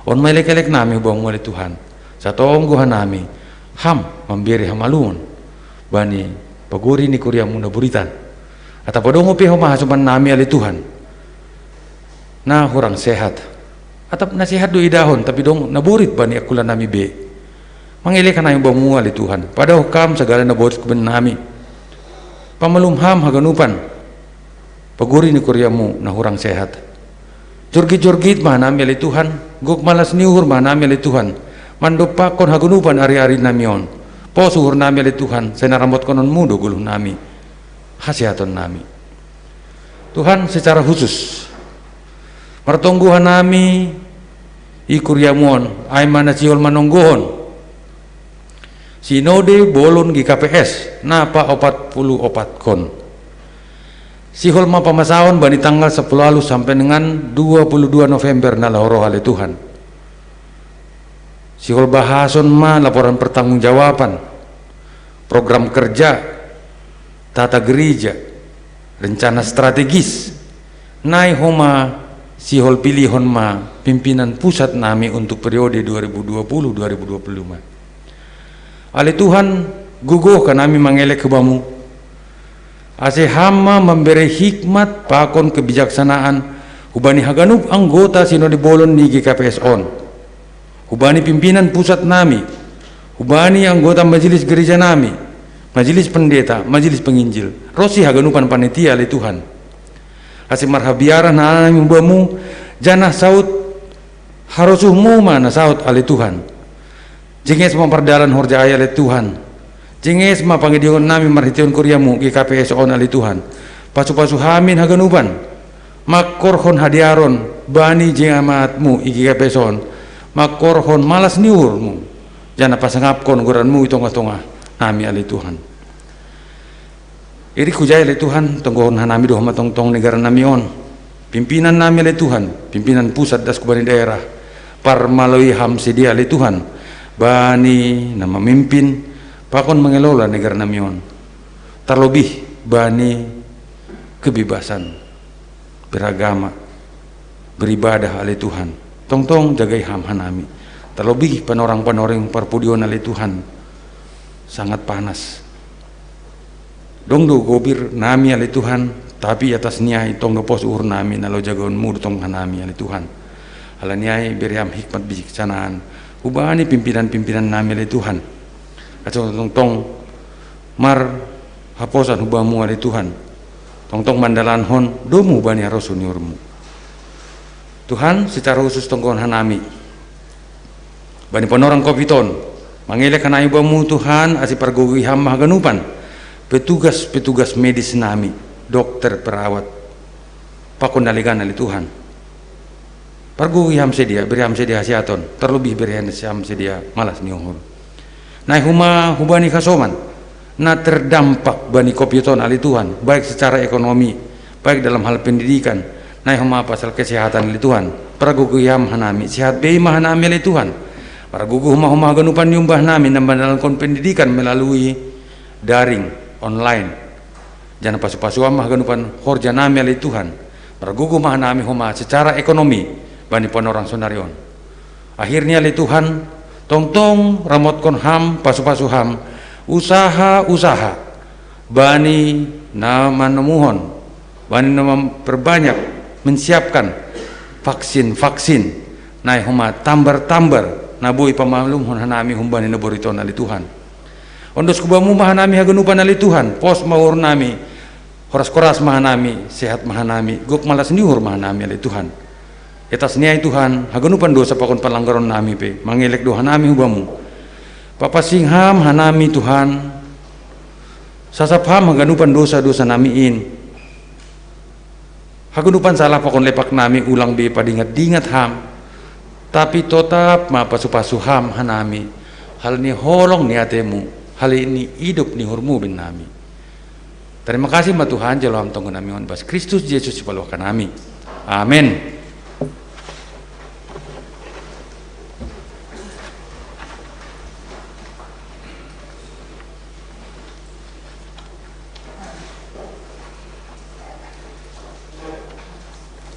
On ma elek-elek nami hubamu ale Tuhan. Satonggo hanami, ham mambere hamalumon bani pogori ni kuriamu na boritan. Atap adong pe homa hasoman nami ale Tuhan, na hurang sehat. Atap na sehat do idahon, tapi dong na borit bani angkulan nami be. Mangelek hanami bamu ale Tuhan, padaoh kam sagala na borit hubahen nami. Pamalum ham haganupan pogori ni kuriamu na hurang sehat. Jorgit-jorgit ma hanami ale Tuhan, gok malas ni uhur ma hanami ale Tuhan, mandompakkon haganupan ari-ari nami on. Pos uhur nami ale Tuhan, sai na ramotkononmu do goluh nami, hasehaton nami. Tuhan, secara khusus martonggo hanami i kuriamu on, ai ma na sihol manonggohon Sinode Bolon G K P S na paopat puluh opatkon. Sihol ma pamasaon bani tanggal sapuluh ualuh sampe dengan dua puluh dua November na laho ro ale Tuhan. Sihol bahason ma laporan pertanggungjawaban, program kerja, tata gereja, rencana strategis, nai homa sihol pilihon ma pimpinan pusat nami untuk periode dua ribu dua puluh dua ribu dua puluh lima. Ale Tuhan, gogoh hanami mangelek hubamu, ase ham ma mambere hikmat pakon kebijaksanaan hubani haganup anggota Sinode Bolon ni G K P S on, hubani pimpinan pusat nami, hubani anggota majelis gereja nami, majelis pendeta, majelis penginjil, ronsi haganupan panitia ale Tuhan. Ase marhabiaran hanami hubamu, janah saud harosuhmu ma na saud ale Tuhan. Jenges ma pardalan horja ai ale Tuhan. Jenges ma pangidihon nami marhiteihon kuriamu G K P S on ale Tuhan. Pasu-pasu hamin haganupan, mangkorhon hadearon bani jemaatmu i G K P S on, mangkorhon malas ni uhurmu, janah pasangapkon goranmu i tongah-tongah nami ale Tuhan. Irik hujai ale Tuhan, tonggohon hanami do homa tongtong negara nami on. Pimpinan nami ale Tuhan, pimpinan pusat das hubani daerah, parmaloi ham sidea ale Tuhan, bani na mamimpin pakon mangelola negara nami on. Tarlobih bani kebebasan beragama, beribadah ale Tuhan. Tongtong jagai ham hanami. Tarlobih panorang-panorang parpudi on ale Tuhan, sangat panas. Dong do gobir nami ale Tuhan, tapi atas ni ai tong do pos uhur nami na laho jagaonmu do tong hanami ale Tuhan. Alani ai bere ham hikmat bijaksanaan hubani pimpinan-pimpinan nami ale Tuhan, ase tongtong marhaposan hubamu ale Tuhan, tongtong mandalankon domu bani harosuh ni uhurmu. Tuhan, secara khusus tonggohon hanami bani panorang covid on, mangelek hanami bamu Tuhan, ase pargogohi ham ma haganupan petugas-petugas medis nami, dokter, perawat, pakon na legan ale Tuhan. Pargogohi ham sidea, bere ham sidea hasehaton, tarlobih bere ham sidea malas ni uhur. Nai homa hubani hasoman na terdampak bani covid on ale Tuhan, baik secara ekonomi, baik dalam hal pendidikan, Nai homa pasal kesehatan ale Tuhan. Paragugu ham hanami, sehat bei ma hanami ale Tuhan. Paragugu homa-homa haganupan ni umbahnami na manjalankan pendidikan melalui daring, online. Janah pasu-pasu ham haganupan horja nami ale Tuhan. Paragugu ma hanami homa secara ekonomi bani panorang sonari on. Akhirnya ale Tuhan, tongtong ramotkon ham, pasu-pasu ham, usaha-usaha bani na manamuhon, bani na memperbanyak, menyiapkan vaksin-vaksin, nai homa tambar-tambar na boi pamalumhon hanami humbani na boriton ale Tuhan. Ondos hubamu ma hanami haganupan ale Tuhan, pos ma uhur nami, horas-horas ma hanami, sehat ma hanami, gok malas ni uhur ma hanami ale Tuhan. Etas ni ai Tuhan, haganupan dosa pakon panlanggaron nami pe, mangelek do hanami hubamu. Papansing ham hanami Tuhan, sasap ham haganupan dosa-dosa nami in. Haganupan salah pakon lepak nami ulang be padingat-dingat ham. Tapi totap ma pasu-pasu ham hanami. Hal ni holong ni atemu, hal ni idop ni uhurmu bennami. Tarima kasih ma Tuhan, jalo ham tonggo nami on bas Kristus Jesus sipaluahkan nami. Amen.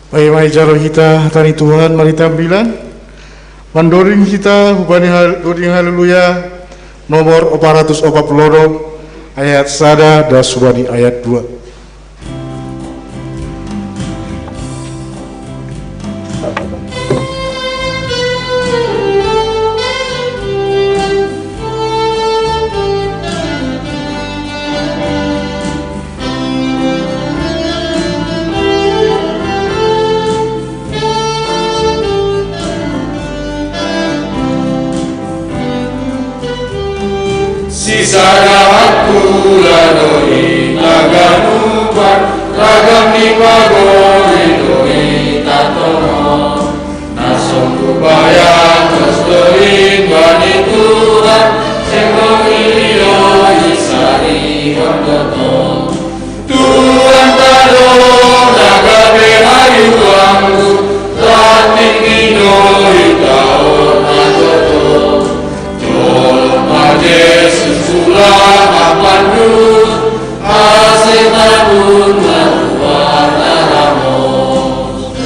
Paima ijalo hita hata ni Tuhan mari tambilan. Mandoring hita hubani hal-, doring haleluya nomor opat ratus opat puluh ayat sada das hubani ayat dua. Sisada hakula dohi taganupan, ragam ni pagori dohi tatongon. Na songkup bayak tos dohi bani Tuhan, seng dohi dohi sari hondoton. Tuhan tado na gabe hayu anggur, rating ni dohi taon na toto. Tolong ma Jesus ulang apandun, ase tabun maruan aramos.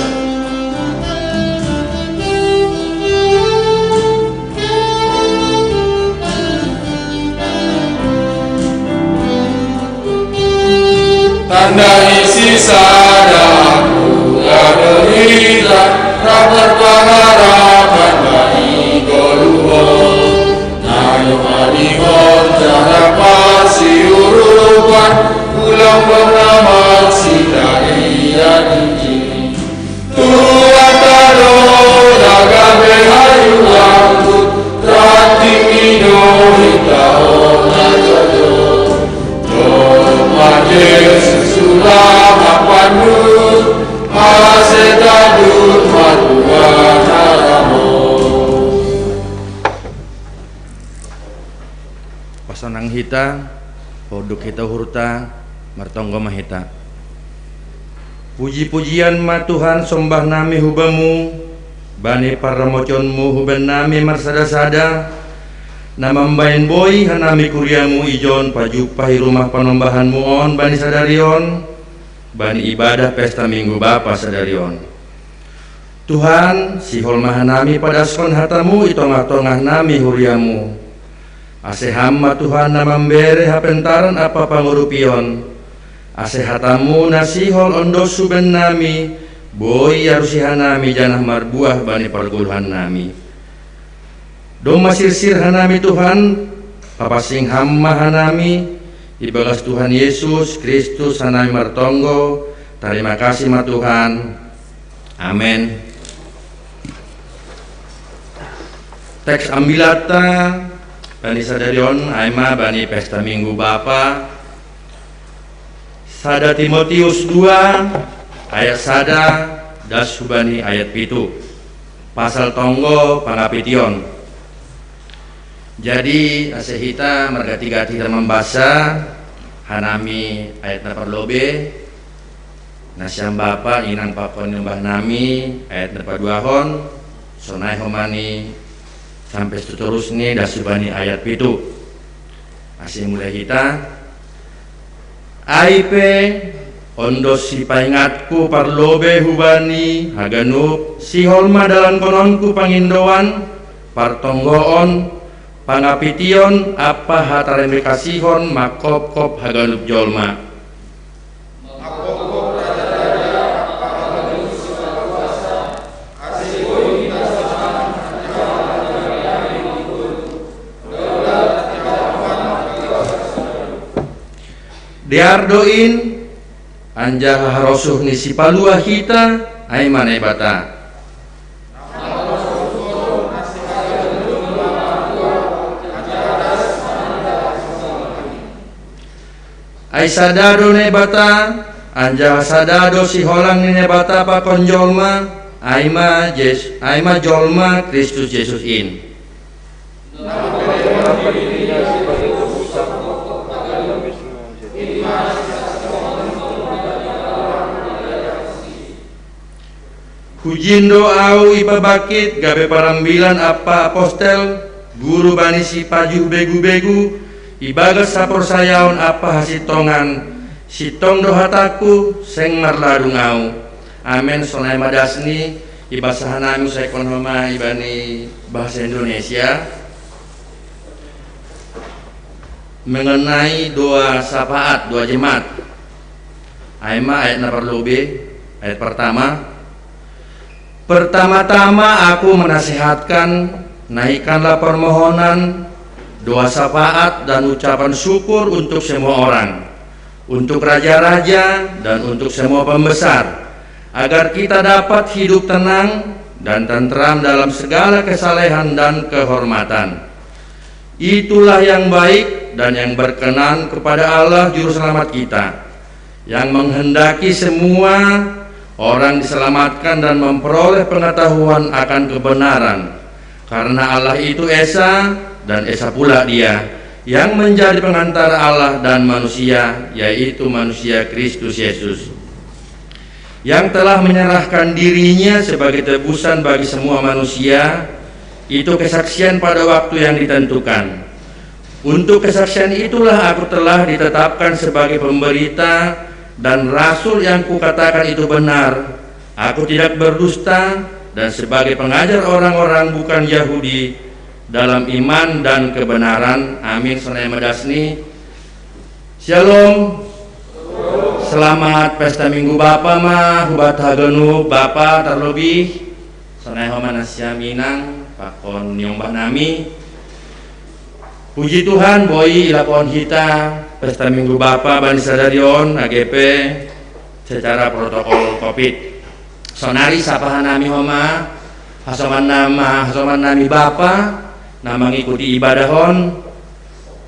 Tanda isi sada aku gado hita, rapat pangarapan bani goluhon. Nayo manihon cara pasiurupan, ulang bernama si dari Tuhan tado na gabe hayu anggur, rating ni dohi taon na toto. Tolong ma Jesus ulang apandun, ase tabun maruan aramos. Pasonang hita, hoduk hita uhurta, martonggo ma hita. Puji-pujian ma Tuhan, sombah nami hubamu, bani parramotionmu huben nami marsada-sada, na mambahen boi hanami kuriamu ijon pajumpah i rumah panombahanmu on bani sadari on, bani ibadah pesta Minggu Bapa sadari on. Tuhan, sihol ma hanami padaskon hatamu i tongah-tongah nami huriamu. Ase ham ma Tuhan na mambere hapentaran ampa pangurupion. Ase hatamu na sihol ondos huben nami, boi iarusi hanami janah marbuah bani pargoluhan nami. Domma sirsir hanami Tuhan, papansing ham ma hanami, ibagas Tuhan Yesus Kristus hanami martonggo, tarima kasih ma Tuhan. Amen. Teks ambilanta bani sadari on ai ma bani pesta Minggu Bapa, sada Timotius dua ayat sada das hubani ayat pitu. Pasal tonggo pangapition. Jadi ase hita margati-gati hita mambasa, hanami ayat na parlobei, Nasiam Bapa, Inang pakon niombah nami, ayat na paduahon, sonai homa ni sampe seterusni, das hubani ayat pitu. Ase mulai hita. Ai pe, on do sipaingatku parlobei hubani haganup, sihol ma dalankononku pangindoan, partonggoon, pangapition ampa hatarembekasihon mangkopkop haganup jolma. Dear do in, anjaha harosuh ni Sipalua hita, ai ma Naibata. Ai sada do Naibata, anjaha sada do siholang ni Naibata pakon jolma, ai ma Jes-, ai ma jolma Kristus Jesus in. Hujin do au ipabangkit gabe parambilan ampa apostel, guru bani sipajuh begu-begu, ibagas haporsayaon ampa hasintongan, sintong do hatangku, seng marladung au. Amen, sonai ma dasni. Ibasahan nami, usaikon homa ibani bahasa Indonesia. Mengenai doa syafaat, doa jemaat. Ai ma ayat na parlobei, ayat pertama. Pertama-tama aku menasihatkan, naikkanlah permohonan, doa syafaat, dan ucapan syukur untuk semua orang, untuk raja-raja, dan untuk semua pembesar, agar kita dapat hidup tenang dan tentram dalam segala kesalehan dan kehormatan. Itulah yang baik dan yang berkenan kepada Allah Juru Selamat kita, yang menghendaki semua orang diselamatkan dan memperoleh pengetahuan akan kebenaran. Karena Allah itu Esa, dan Esa pula Dia, yang menjadi pengantara Allah dan manusia, yaitu manusia Kristus Yesus, yang telah menyerahkan diri-Nya sebagai tebusan bagi semua manusia, itu kesaksian pada waktu yang ditentukan. Untuk kesaksian itulah aku telah ditetapkan sebagai pemberita, dan rasul yang kukatakan itu benar. Aku tidak berdusta, dan sebagai pengajar orang-orang bukan Yahudi dalam iman dan kebenaran. Amin. Sonai ma dasni. Shalom. Selamat pesta Minggu Bapa ma hubata haganup bapa, tarlobih sonai homa nasiam Inang pakon niombah nami. Puji Tuhan, boi ilakohon hita pesta Minggu Bapa bani sadari on, age pe secara protokol covid. Sonari sapahan nami homa hasoman nama, hasoman nami bapa na mangikuti ibadah on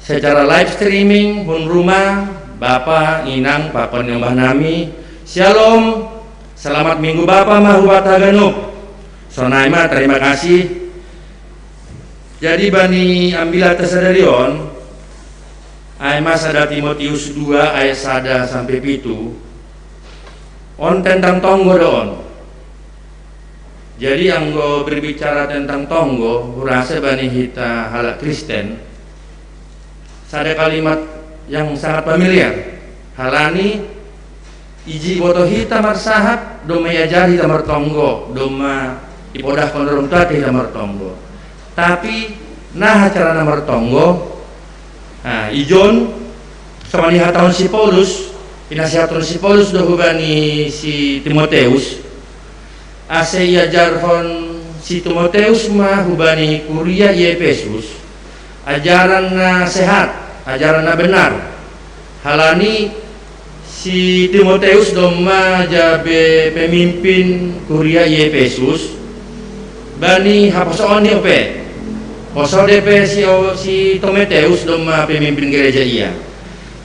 secara live streaming hun rumah, bapa, inang, pakon niombah nami. Shalom. Selamat Minggu Bapa ma hubata haganup. Sonai ma, terima kasih. Jadi bani ambilan ta sadari on, ai ma sada Timotius dua ayat sada sampe pitu, on tentang tonggo do on. Jadi anggo berbicara tentang tonggo, hurasa bani hita halak Kristen, sada kalimat yang sangat familiar. Halani iji iboto hita marsahat, domma iajari hita martonggo, domma ipodahkon orang tua hita martonggo. Tapi naha carana martonggo? Nah, ijon, songon i hatahon si Paulus, inasihathon si Paulus do hubani si Timoteus, ase iajarhon si Timoteus ma hubani kuria i Epesus ajaran na sehat, ajaran na benar. Halani si Timoteus domma gabe pemimpin kuria i Epesus bani haposoon ni ope. Poso dope si, si Timoteus domma pemimpin gereja ia.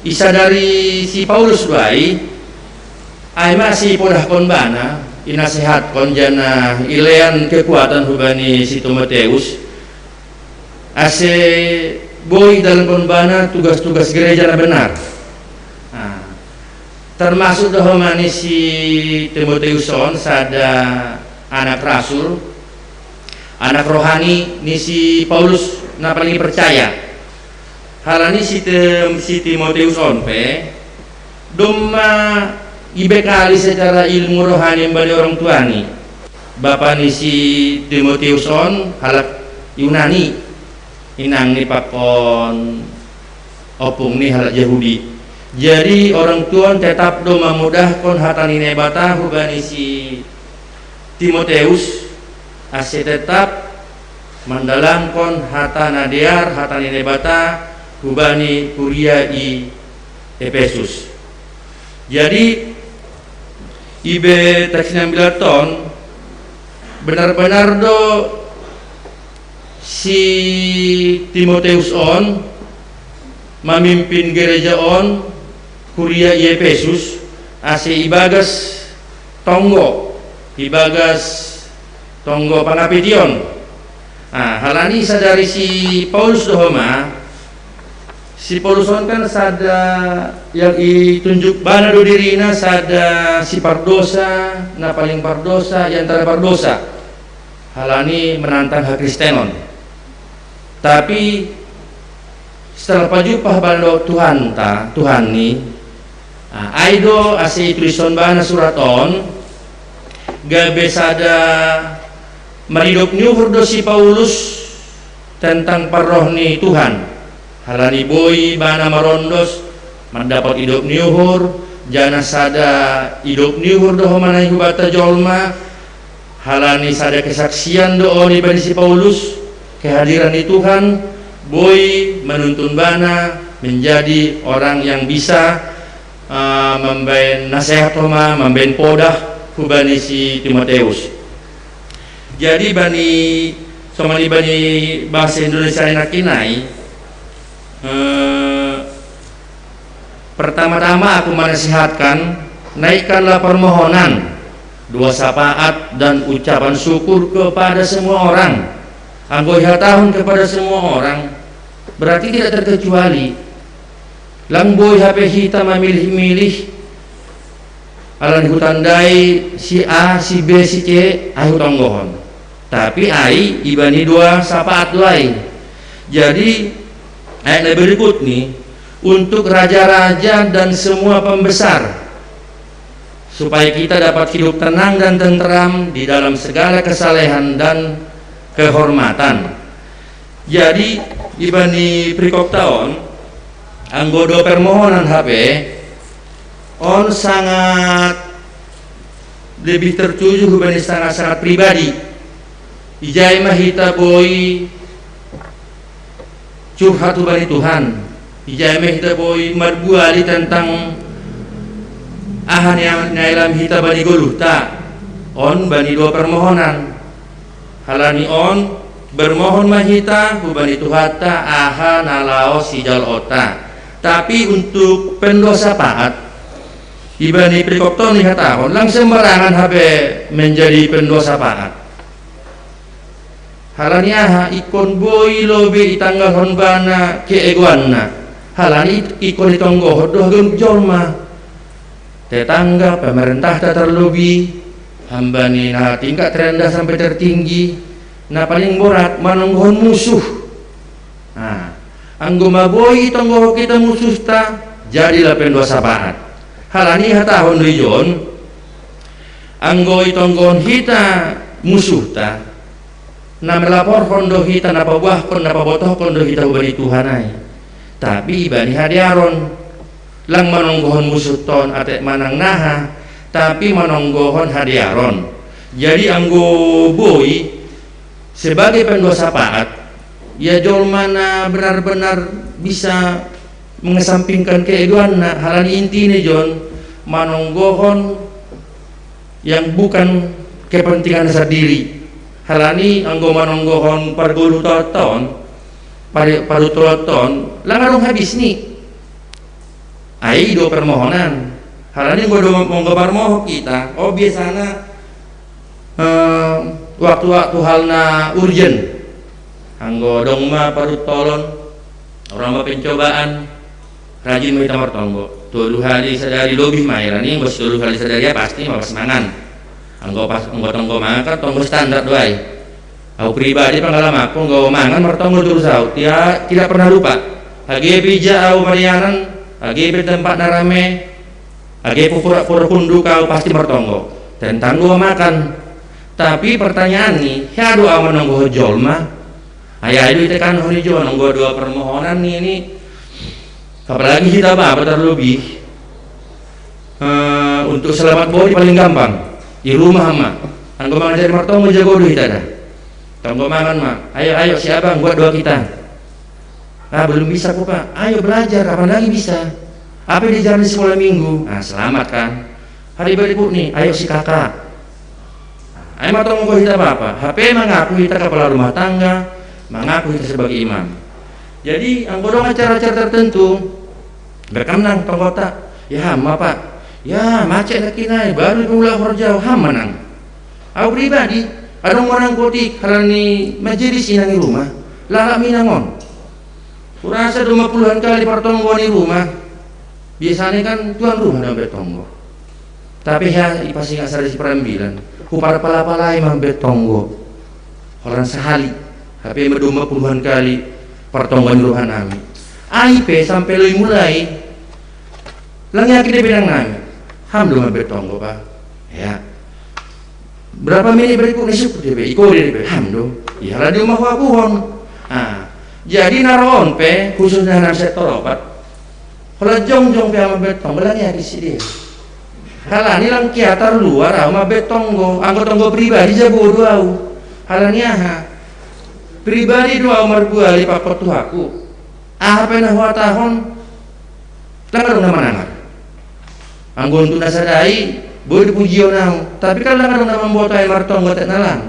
Isadari si Paulus do ai, ai ma si podahkon bana, inasehatkon janah ilean kekuatan hubani si Timoteus, ase boi idalankon bana tugas-tugas gereja na benar. Nah, Termasuk dohoma ni si Timoteus on sada anak rasul, anak rohani ni si Paulus na paling percaya. Halani si, si Timoteus on pe domma ibekali secara ilmu rohani mbani orang tuani. Bapa ni si Timoteus on halak Yunani, inang ni pakon opung ni halak Yahudi. Jadi orang tua tetap do mamudahkon hata ni Naibata hubani si Timoteus, ase tetap mandalangkon hata na dear, hata ni Naibata hubani kuria i Efesus. Jadi ibe taksinan bilaton benar-benar do si Timoteus on mamimpin gereja on, kuria i Efesus, ase ibagas tonggo, ibagas tonggo pangapition. Nah, halani sadari si Paulus dohoma, si Paulus on kan sada yang itunjuk bana do dirina sada si pardosa, na paling pardosa i antara pardosa. Halani menantang hakristenon. Tapi setelah pajumpah bana do Tuhanta, Tuhan ni, ah, ai do ase itulison bana surat on, gabe sada maridop ni uhur do si Paulus tentang parroh ni Tuhan. Halani boi bana marondos, mandapot idop ni uhur, jana sada idop ni uhur dohoma nai hubata jolma, halani sada kesaksian do on ibani si Paulus, kehadiran ni Tuhan boi manuntun bana menjadi orang yang bisa uh, mambaen nasehat homa, mambaen podah hubani si Timoteus. Jadi bani somani bani bahasa Indonesia enak inai, uh, pertama-tama aku menasihatkan, naikkanlah permohonan, doa syafaat dan ucapan syukur kepada semua orang. Anggo ihatahon kepada semua orang, berarti tidak terkecuali. Lang boi hape hita mamilih-milih, alani hutandai si A, si B, si C, ai hutonggohon. Tapi ai ibani doa syafaat do ai. Jadi ayat na berikut ni, untuk raja-raja dan semua pembesar, supaya kita dapat hidup tenang dan tenteram di dalam segala kesalehan dan kehormatan. Jadi ibani perikopta on, anggo doa permohonan hape on sangat lebih tertuju hubani sangat-sangat pribadi. Ijai ma hita boi curhat hubani Tuhan. Ijai ma hita boi marbuali tentang aha ni, ni na ilam hita bani goluhta. On bani doa permohonan. Halani on bermohon ma hita hubani Tuhanta aha na laos sijaloonta. Tapi untuk pendoa syafaat, ibani perikopta on ihatahon, lang sembarangan hape menjadi pendoa syafaat. Halani aha? Ingkon boi lobi itanggalhon bana keegoanna. Halani ingkon itonggohon do haganup jolma, tetangga, pemerintahta terlobi, hamba ni na tingkat terendah sampai tertinggi, na paling borat manonggohon musuh. Nah, anggo ma boi itonggohon hita musuhta, jadilah pendoa syafaat. Halani ihatahon do ijon, anggo itonggohon hita musuhta, na melaporhon do hita, na paboahkon, na pabotohkon do hita hubani Tuhan ai. Tapi ibani hadearon, lang manonggohon musuhta on atik manang naha, tapi manonggohon hadearon. Jadi anggo boi sebagai pendoa syafaat, ia jolma na benar-benar bisa mengesampingkan keegoanna, halani intina ijon manonggohon yang bukan kepentingan sendiri. Halani anggo manonggohon pargoluhta on, parutolonta on, lang adong habisni. Ai do permohonan. Halani anggo do monggo marmohon hita, o biasana eh, waktu-waktu hal na urgen. Anggo dong ma parutolon, orang ma pencobaan, rajin ma hita martonggo. Tolu hali sadari lobih mai lani, bos tolu hali sadari ya pasti ma pas mangan. Anggo pas, anggo tonggo mangan kan tonggo standar do ai. Au pribadi pangalamanku anggo mangan martonggo terus au, tia, tidak pernah lupa. Age pe ija au marianan, age pe tempat na rame, age pe pura-pura hunduk au pasti martonggo. Tentang dua makan. Tapi pertanyaan ni, hea do au manonggo jolma? Ai ai do ite kan honi jo nonggo dua permohonan ni, ni. Apalagi hita bapa terlebih, eh, untuk selamat bodi paling gampang. Di rumah ma. Anggo mangan jadi martonggo jago do hita dah. Tonggo mangan ma. Ayo, ayo, si abang buat doa kita. Ah, belum bisa ku, Pak. Ayo belajar, kapan lagi bisa? Apa diajarin sekolah minggu? Ah, selamat kan. Hari berikut nih, ayo si kakak. Ayo matonggo hita bapa. Hape mangaku hita kepala rumah tangga, mangaku hita sebagai imam. Jadi, anggo dong acara-acara tertentu, berkenang tonggota. Ya, ham ma, Pak. Ya, macet lagi nai, baru mulai horja, ham manang. Au pribadi, adong manang kotik halani majelis inang i rumah, lalap minang on. Kurasa dua puluhan kali partonggoan i rumah. Biasanya kan tuan rumah na bertonggo. Tapi ya, ipasingat sada si perambilan. Hupala-palai ma bertonggo. Holan sahali. Hape ma dua puluhan kali partonggoan i rumah nami. Ai pe sampe loi mulai. Lang yakin de benang nami. Ham do ma bertonggo, Pak. Ya. Berapa menit berikutnya syukur dia be, iko dia be, ham do. Iya lah di rumah wakuhon. Ah, jadi naroon pe, khususnya anak sektor opat. Kalau jongjong pe ama betong, belang ya di sini. Kalau ni lang kiatar luar, ama betonggo, anggo tonggo pribadi ja bodo au. Halani aha. Pribadi do au marbuali pakot tu aku. Aha pe na huatahon, lang adong na manangar. Anggo untuk na sadai, boi dipujion au. Tapi kan lang adong na mamboto ai martonggo tek na lang.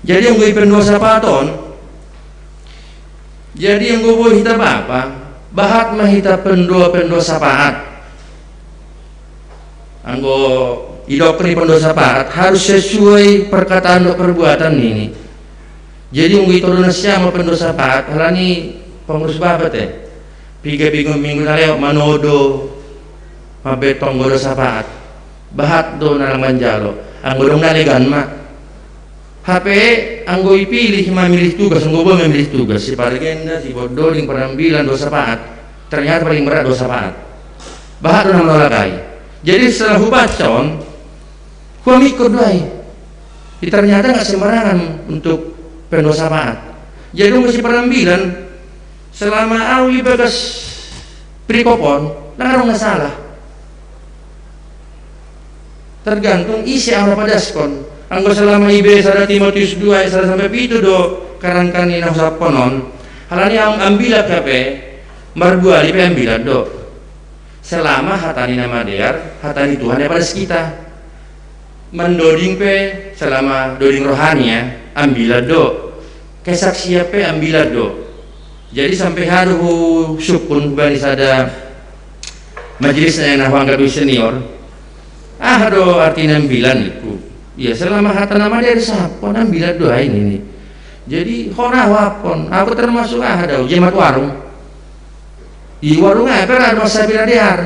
Jadi anggo i pendosa paton, jadi anggo boi hita bapa, bahat ma hita pendoa, pendoa sapaat. Anggo idok ni pendoa sapaat harus sesuai perkataan dohot perbuatan nini. Jadi anggo ito do na siama pendoa sapaat, halani pengurus bapa te. Piga-piga minggu na lewat manodo mambetong anggo doa sapaat. Bahat do na lang manjalo. Anggo dong na legan ma. Hape anggo ipilih mamilih tugas, anggo boi mamilih tugas, si pargenda, si bododing, parambilan, doa sapaat. Ternyata paling berat doa sapaat. Bahat do na manolak ai. Jadi setelah hubaca on, huamikot do ai. Di ternyata nggak sembarangan untuk pendoa sapaat. Jadi anggo si parambilan, selama au ibagas perikop on, lang adong na salah. Tergantung ise au na padaskon. Anggo selama ibe sada Timotius dua ayat sada sampe pitu do karangkan i na husapkon on. Halani au ambilat hape, marbuali pe ambilat do. Selama hata ni na madear, hata ni Tuhan na padas kita. Mandoding pe selama doding rohani ya, ambilat do. Kesaksian pe ambilat do. Jadi sampe haru husukkun hubani sada majelis na huanggap i senior. Aha do artina ambilan iku? Ya selama hata na madear sahapkon ambilan do ai nini. Jadi hona huapkon, aku termasuk aha do, jemat warung. I warung ai pe ra do masapi na dear.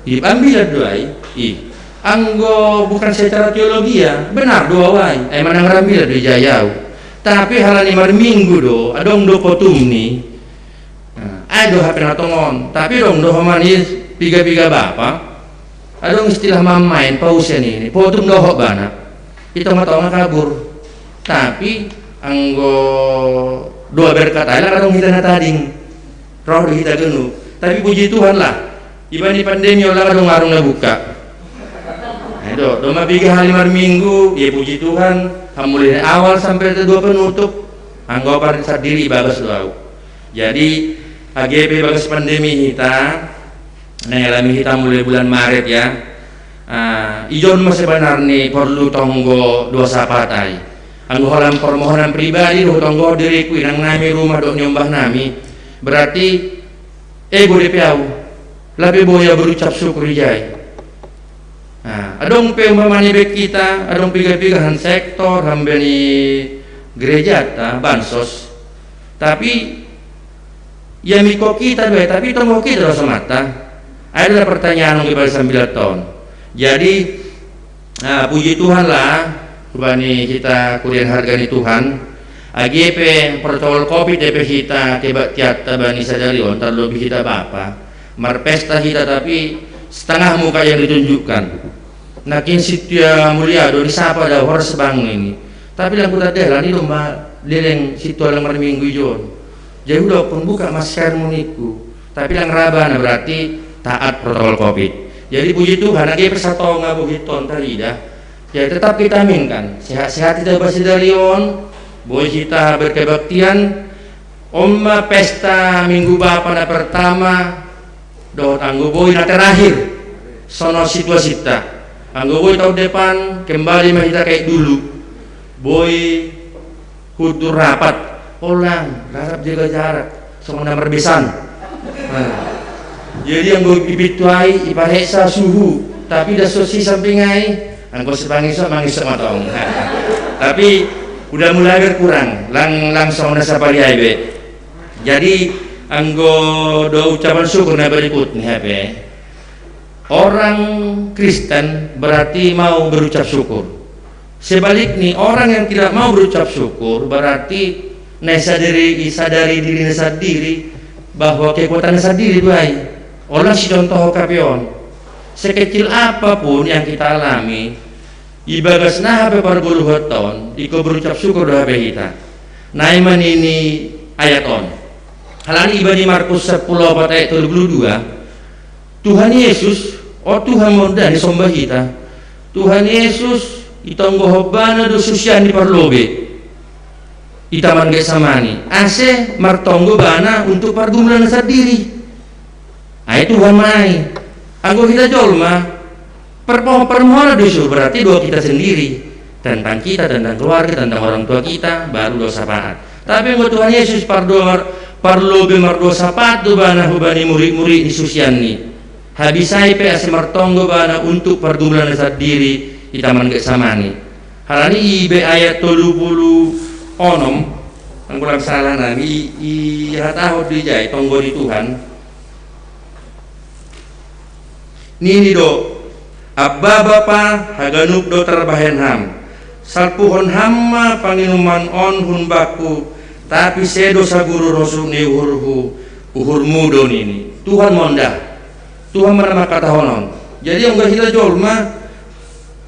I ambilan do ai. I anggo bukan secara teologia, benar do au ai. Ai manang rambilan do ijai au. Tapi halani marminggu do, adong do potumni. Nah, ai do hape na tongon, tapi dong do homa ni piga-piga bapa. Adong istilah mamaen pausen ini, potum dohot bana. Ito ma tonga kabur. Tapi anggo dua berkat ai lang adong hita na tading. Roh do hita genu. Tapi puji Tuhan lah. Ibani pandemi on lang adong warung na buka. Ai do, do ma piga hali marminggu, ya puji Tuhan, mulai awal sampe tu dua penutup. Anggo parin sandiri ibagas do au. Jadi, age pe bagas pandemi hita, na ialami hita mulai bulan Maret ya. Ah, ijon ma sebenarni porlu tonggo doa sapaat ai. Anggo holan permohonan pribadi do hutonggo diriku, inang nami, rumah dohot ni ombah nami. Berarti ego dope au. Lape boi au berucap syukur ijai. Nah, adong pe umpamani baen hita, adong piga-piga han sektor, hambe ni gerejata, bansos. Tapi, ya mikko hita do ai, tapi tonggo hita do samanta. Ada pertanyaan yang kita sambil tahun. Jadi, ah, puji Tuhan lah, bani kita kurian hargani Tuhan. Agi pe protokol covid depe kita kebaktiatta bani sadari on, terlebih kita bapa. Marpesta kita tapi setengah muka yang ditunjukkan. Nakin sitia mulia do ni sapa da horas bang ini. Tapi lang kuta delan ni domba leleng situa lang marminggu ijon. Jadi udah pun buka masker muniku. Tapi lang rabana berarti taat protokol covid. Jadi puji Tuhan, agi persatonga bohiton tarida. Ya tetap kita aminkan. Sehat-sehat kita basi dari on. Boy kita berkebaktian. Omma pesta minggu bapa na pertama, dohot anggo boy na terakhir. Sono situasita. Anggo boy tahun depan, kembali ma kita kayak dulu. Boy hudur rapat, olang, rarap jaga jarak, songon na marbesan. Nah. Jadi anggo ipintuai, ipaheksa suhu, tapi da sosi sampingai, anggo sepangiso, mangiso matong. Tapi udah mulai berkurang, lang langsung na sapaliai be. Jadi anggo do ucapan syukur na berikut ni hape. Orang Kristen berarti mau berucap syukur. Sebaliknya, orang yang tidak mau berucap syukur berarti na sadari, sadari diri na sendiri bahwa kekuatan sendiri baik. Olah si contoh kapion. Sekecil apapun yang kita alami, ibagas na hape pargoluhon ton, iko berucap syukur do hape kita. Nai manini ayat on. Halani iba di Markus sepuluh ayat tiga puluh dua, Tuhan Yesus, oh Tuhan mondani somba hita. Tuhan Yesus itonggo hobbana do susian di parlobe. Ita mangge samani. Ase martonggo bana untuk pargumulan sendiri. Ai Tuhan mai. Anggo hita jolma, permohonan dosa berarti doa kita sendiri. Tentang kita, tentang keluarga, tentang orang tua kita, baru dosa paat. Tapi anggo Tuhan Yesus pardoa, parlobe mardosa patu bana hubani murid-murid ni susianni. Habisai pe ase martonggo bana untuk pergumulan sendiri ita mangge samani. Halani ibe ayat tolu puluh onom, anggo lang salah nami, i hatahon di jai tonggo di Tuhan. Nini do, Abba Bapa, haganup do tarbahen Ham. Salpuhon Ham ma panginuman on hun bakku, tapi sedo saguru rosuk ni uhurhu, uhurmu do nini. Tuhan mondah. Tuhan mana makatahonon. Jadi anggo hita jolma,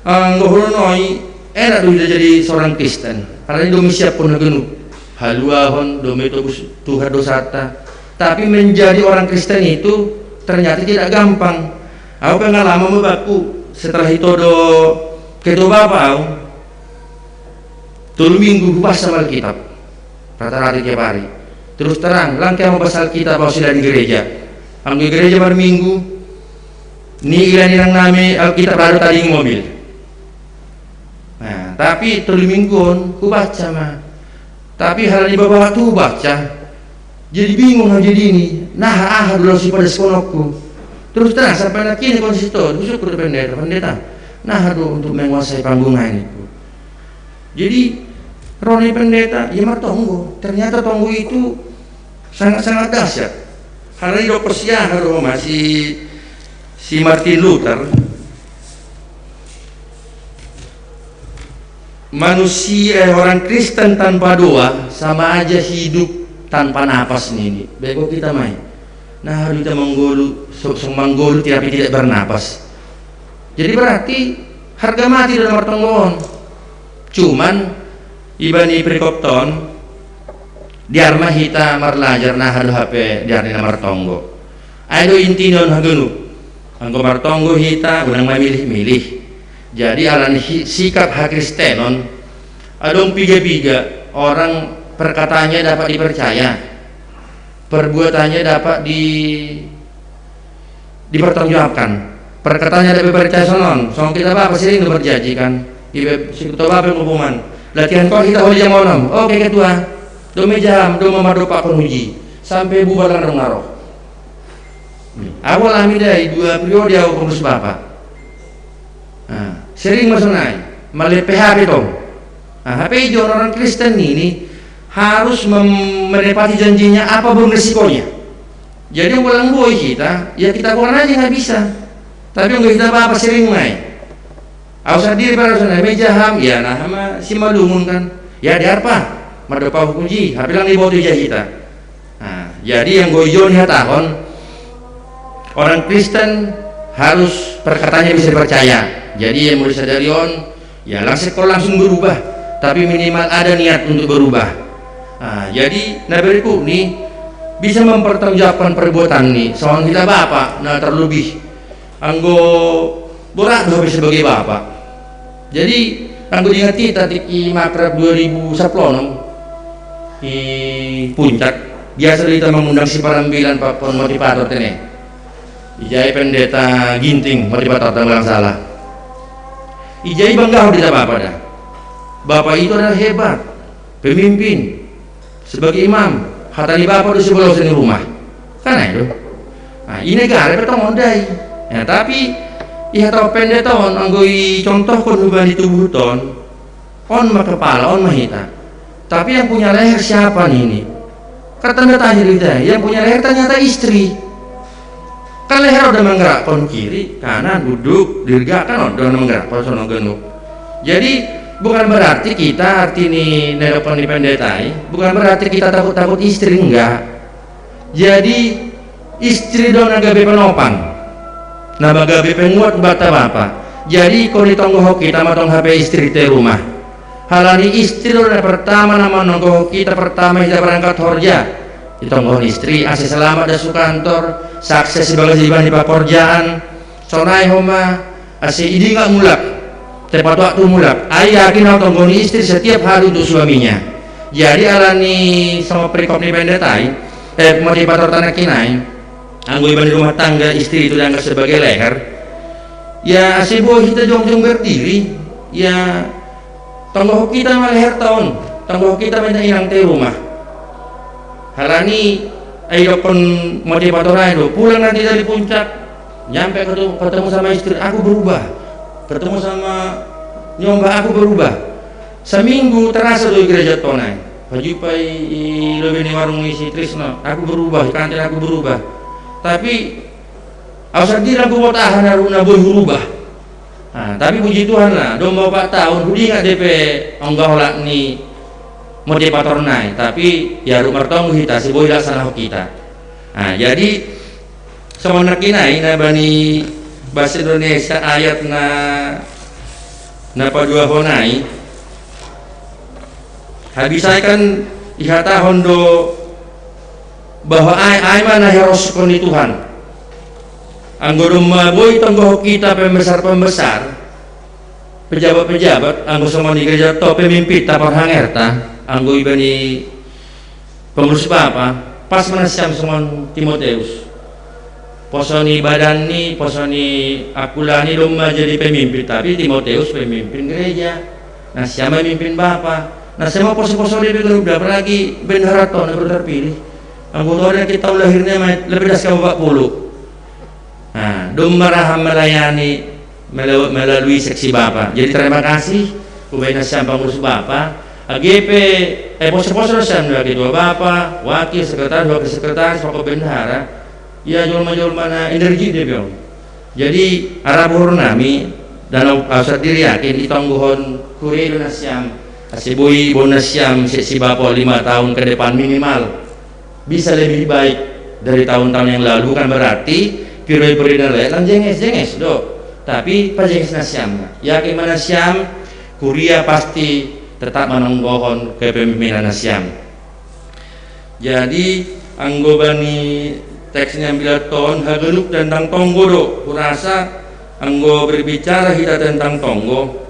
anggo hulonoi, enak do hita jadi seorang Kristen. Karena do misiap pun haganup. Haluahon, do metobus Tuhan dosata. Tapi menjadi orang Kristen itu ternyata tidak gampang. Au pengalaman mo bakku, setelah itu do ketua bapa au, tolu minggu hubaca ma Alkitab rata-rata tiap hari. Terus terang, langke mau baca Alkitab au sila di gereja. Anggo gereja marminggu, ni ila ninang nami Alkitab rado tading mobil. Nah, tapi tolu minggu on hubaca ma. Tapi halani bapa tu baca, jadi bingung au jadi ini. Nah, aha dulu si pada sekolahku. Terus terang sampai nakini konsistor, bersyukur pendeta, pendeta. Nah, aduh untuk menguasai panggung ini. Jadi ro ni pendeta, ya martonggo. Ternyata tonggo itu sangat-sangat dahsyat. Halani do persiahan Roma si, si Martin Luther. Manusia, eh, orang Kristen tanpa doa sama aja hidup tanpa napas nini. Beko kita mai. Nah, harus kita manggolu, so, so manggolu tapi tidak bernapas. Jadi berarti harga mati dalam martonggo on. Cuman iba ni perikop ton, diar ma hita marlajar na hadu hape diar ni na martonggo. Ai do intina on haganup. Anggo martonggo hita unang mamilih-milih. Jadi alani sikap hakristenon, adong piga-piga orang perkataannya dapat dipercaya, perbuatannya dapat di dipertanggungjawabkan. Perkataannya dapat dipercaya sonon, songon kita bapa sering berjanjikan. Ibe si ketua bapa pengumuman. Latihan kau kita holi jam onom. Oke ketua. Dome jam, dome madopak penuji. Sampai bubar lang dong naro. Awal ami dai dua periode au pengurus bapa. Nah, sering masonai, male P H P tong. Nah, H P ijon orang Kristen ini harus menepati janjinya apapun resikonya. Jadi, onggo lang boi hita, ya kita kolan aja nggak bisa. Tapi onggo hita bapa sering mai. Au sadiri pada sana meja ham, ya nah, hama si malumun kan. Ya, di arpa, madopa hukum ji, hape lang diboto ija hita. Nah, jadi yang goijon ya tahun, orang Kristen harus perkataannya bisa dipercaya. Jadi yang mau disadari on, ya langsung, kalau langsung berubah, tapi minimal ada niat untuk berubah. Nah, jadi, nah, berikut nih bisa mempertanggungjawabkan perbuatan nih, soal kita bapa, nah, terlebih anggo borat doh sebagai bapa. Jadi, anggo diingat kita di makrab dua ribu sepuluh di Puncak, biasa kita mengundang si parambilan pakon motivator tene. Ijai Pendeta Ginting motivator, tak salah. Ijai bangga di bapa dah. Bapa itu adalah hebat, pemimpin, sebagai imam, hata ni bapa do sebelah sini rumah. Kan itu. Nah, ini negara pe tong ondai. Ya, tapi iha tau pendeta on, anggo i contoh kon hubani tubuh ton, on ma kepala, on ma hita. Tapi yang punya leher siapa nih ini? Kan tanda tanya di hita, yang punya leher ternyata istri. Kan leher udah menggerak kon kiri, kanan, duduk, dirgak, kan udah menggerak kon sono genuk. Jadi, bukan berarti kita arti ni nelpon di pendeta i, bukan berarti kita takut-takut istri, enggak. Jadi, istri do na gabe penopang, na gabe penguat bata bapa. Jadi, kon itonggo ho kita ma tong hape istri te rumah. Halani istri do na pertama na manonggo ho kita pertama hita berangkat horja. Itonggo ho istri, ase selamat da su kantor, sukses di bagas iban di pakorjaan. Sonai homa, ase idingak mulak, tepat waktu mulak. Ai yakin au tonggo ni istri setiap hari untuk suaminya. Jadi alani sama perikop ni pendeta i, eh, motivator tanakinai, anggo iban di rumah tangga istri itu dianggap sebagai leher. Ya, ase boi hita jongjong berdiri, ya, tonggo ho kita ma leher ton, tonggo ho kita ma inang te rumah. Halani, ai dokon motivator ai do, pulang nanti dari Puncak, nyampe ketemu, ketemu sama istri, aku berubah. Ketemu sama nyomba, aku berubah. Seminggu terasa do i gereja tonai. Pajupai i lobi ni warung isi Trisno, aku berubah, i kantin aku berubah. Tapi au sadira ku botahan aruna boi hurubah. Nah, tapi puji Tuhan lah, domma opat tahun, hudingat dope ongga olat ni motivator nai, tapi ya ruk martonggo hita, si boi laksana ho kita. Nah, jadi, songon nangkin ai na bani bahasa Indonesia ayat na, na paduahon ai, habis ai kan ihatahon do bahwa ai, ai ma na hiroskon ni Tuhan. Anggo domma boi tonggo ho kita pembesar-pembesar, pejabat-pejabat, anggo songon i gereja to pemimpinta parhangerta, anggo iba ni pengurus bapa, pas ma nasiam songon Timoteus. Poso ni badanni, poso ni akulani domma jadi pemimpin, tapi Timoteus pemimpin gereja. Nasiam ma mimpin bapa. Nasiam ma poso-poso dope ganup da, apalagi bendahara to na baru terpilih. Anggo to da kita lahirnya ma lebih das ke empat puluh. Nah, domma ra melayani mela-, melalui seksi bapa. Jadi terima kasih, ubaina siam pengurus bapa. Age pe, eh, poso-poso siam dua ketua bapa, wakil sekretaris, wakil sekretaris, pokok bendahara. Ya, jolma-jolma na energi dope on. Jadi, ara bohor nami, dan au, au sadiri yakin, itonggohon kuria do nasiam, ase boi boan nasiam seksi bapa lima tahun ke depan minimal. Bisa lebih baik dari tahun-tahun yang lalu, kan berarti periode-periode lain lang jenges-jenges do. Tapi pajenges nasiam. Yakin ma nasiam, kuria pasti tetap manonggohon kepemimpinan nasiam. Jadi, anggo bani teks ni ambilan ton, haganup tentang tonggo do. Hurasa, anggo berbicara hita tentang tonggo,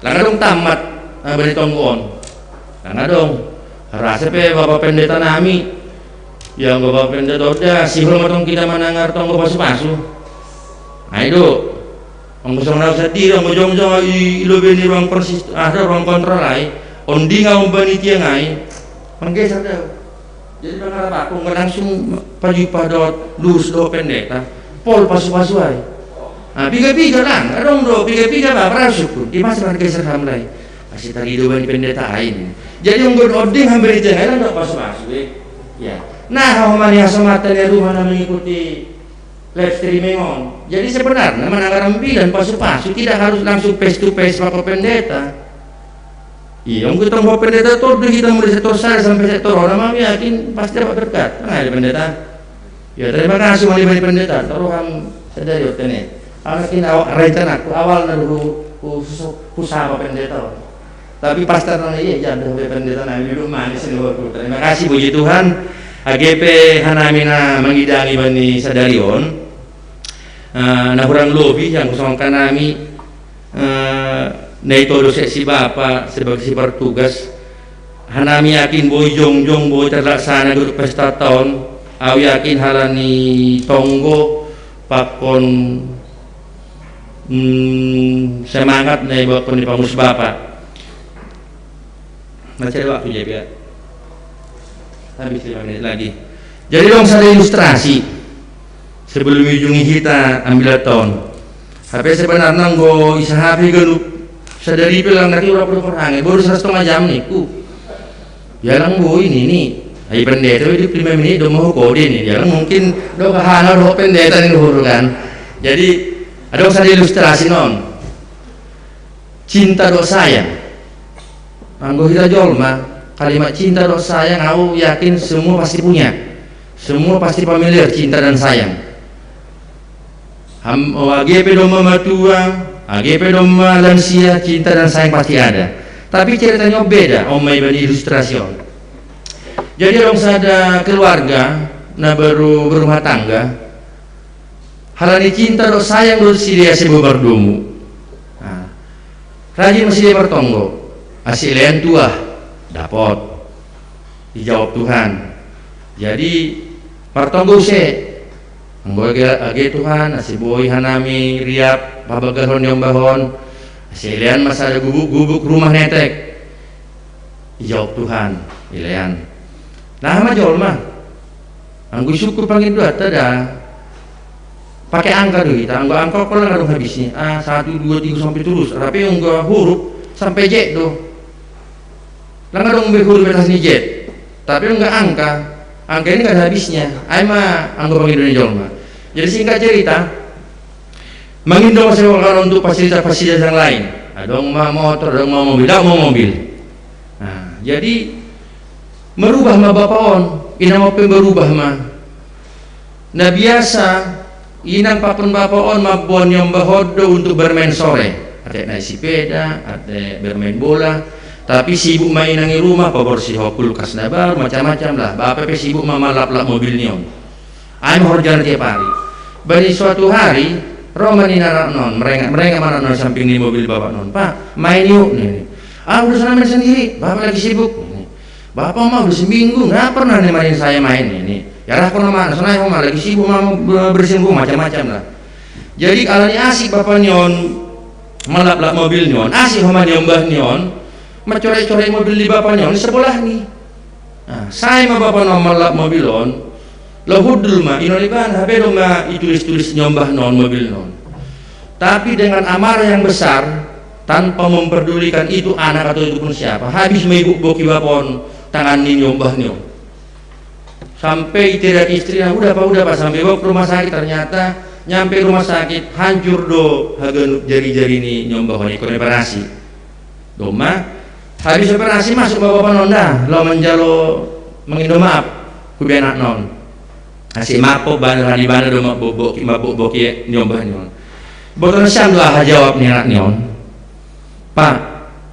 lang adong tamat, ah, bani tonggo on. Lang adong. Rasa pe Bapak Pendeta nami. Ya, anggo Bapak Pendeta oda, sihol ma tong kita manangar tonggo pasu-pasu. Ai do. Anggo songon au sadiri, anggo jongjong i, i lobi ni ruang persis-, ada ruang kontrol ai. Onding au umbani tiang ai. Manggeser do au. Jadi mangarap aku, nggak langsung pajupa dohot, lurus dohot pendeta. Pol pasu-pasu ai. Ah, piga-piga lang, adong do, piga-piga ba, parasuk. Di masa manggeser ham lai. Ase tarido bani pendeta ai. Jadi anggo onding ham bani tiang ai, lang dohot pasu-pasu, eh. Ya. Nah, homa ni hasomata ni rumah na mengikuti live streaming on. Jadi sebenarnya menanggaran bilang pasu-pasu tidak harus langsung face to face sama pendeta. Iya, ungkut tong pendeta tuh kita mulai sektor saya sampai sektor orang mau yakin pasti dapat berkat. Nah, ada pendeta. Ya, terima kasih mali bali pendeta. Taruhan sadari otte ne. Anak ini awak rencana ku awal na ku ku sama pendeta. Tapi pastor nang iya jam pendeta na duduk manis ini waktu. Terima kasih puji Tuhan. Agepe hanami na mangidangi bani sadari on. Eh, na hurang lobi yang kusongkan nami eh, na ito do si bapa sebagai si bertugas. Hanami yakin boi jongjong boi terlaksana duduk pesta taon. Au yakin halani tonggo pakon mm, semangat na ibakon di pamus bapa. Masih ada waktu ya, Pia. Habis lima menit lagi. Jadi dong sada ilustrasi sebelum ujungi kita ambil tahun. H P sebenarnya nggo isa H P ganup sadari pelang nanti urap urap hange baru satu setengah jam niku. Jalan bu ini nih. Ayo pendeta hidup lima menit do mau kode nih. Jalan mungkin do kahana do pendeta nih huru kan. Jadi ada sada ilustrasi non. Cinta do sayang. Anggo hita jolma, kalimat cinta do sayang au yakin semua pasti punya. Semua pasti familiar cinta dan sayang. Ham, oh, agepe domma matua, agepe domma lansia, cinta dan sayang pasti ada. Tapi ceritanya beda, omai bani ilustrasi on. Jadi dong sada keluarga na baru berumah tangga, halani cinta do sayang do si dia si bobar domu. Nah, rajin masih dia bertonggo. Asik lean tuah, dapot. Dijawab Tuhan. Jadi martonggo use. Anggo age, age Tuhan, asi boi hanami riap pabagalhon niombahon. Asi ilean masa ada gubuk-gubuk rumah netek. Dijawab Tuhan, ilean. Nah, ma jolma. Anggo syukur pangindo ata da. Pakai angka do kita, anggo angka ko lang adong habisnya. A, satu, dua, tiga sampai terus. Tapi anggo huruf sampai Z do. Lang adong be huruf atas ni Z. Tapi anggo angka, angka ini nggak ada habisnya. Ai ma anggo pangindo ni jolma. Jadi singkat cerita, mangindo ma sewa untuk fasilitas-fasilitas yang lain. Adong ma motor, adong ma mobil, adong ma mobil. Nah, jadi merubah ma bapa on, ina ma pe merubah ma. Na biasa inang pakon bapa on mamboan niombahon do untuk bermain sore. Ate naik sepeda, ate bermain bola. Tapi sibuk ma inang i rumah, paborsiho kulkas na baru, macam-macam lah. Bapa pe sibuk ma malaplap mobil ni on. Ai ma horjana tiap hari. Bani suatu hari, ro ma ni anak non, merengak-merengak ma anak non samping ni mobil bapa non. Pak, main yuk ni. Ah, udah sana main sendiri, bapa lagi sibuk. Bapak mah udah seminggu nggak pernah nih main saya main ini. Ya lah kono mana sana ma lagi sibuk ma bersihin rumah macam-macam lah. Jadi alani asik bapak ni on malaplap mobil ni on, asik homa niombah ni on, macorek-corek mobil di bapak ni on sebelah ni. Nah, sai ma bapak ni on malaplap mobil on, lo hudul ma, ino ni bana, hape do ma itulis-tulis niombah ni on mobil ni on. Tapi dengan amarah yang besar, tanpa memperdulikan itu anak atau itu pun siapa, habis ma ibuk boki bapak on tangan ni niombah ni on. Sampai teriak istri, nah, udah pak, udah pak, sampai bawa ke rumah sakit. Ternyata nyampe rumah sakit hancur do haganup jari-jari ni niombah on, ikon operasi. Doma habis operasi masuk bapak panonda lo menjalo mengindo maaf kubi anak non. Asi mapo bana rani bana doma bobok ma bobok ye nyombah nyon. Botono siam do aha jawab ni anak nyon. Pak,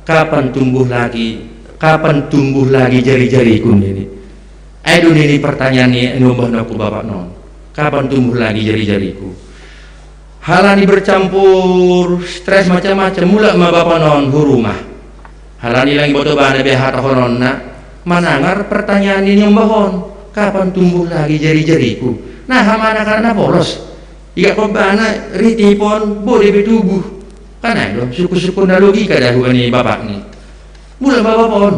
kapan tumbuh lagi, kapan tumbuh lagi jari-jariku ini? Ai do nini pertanyaan ni nyombah noku bapak non. Kapan tumbuh lagi jari-jariku? Halani bercampur stres macam-macam, mulak ma bapa non hu rumah. Halani lang boto bana be hata hononna, manangar pertanyaan ni nyombah on, kapan tumbuh lagi jari-jariku? Nah, hamana karena polos. Iga ko bana ritipon bode be tubuh. Kan ai do, syukur-syukur na logika dahu ni bapak ni. Mulak ma bapa on.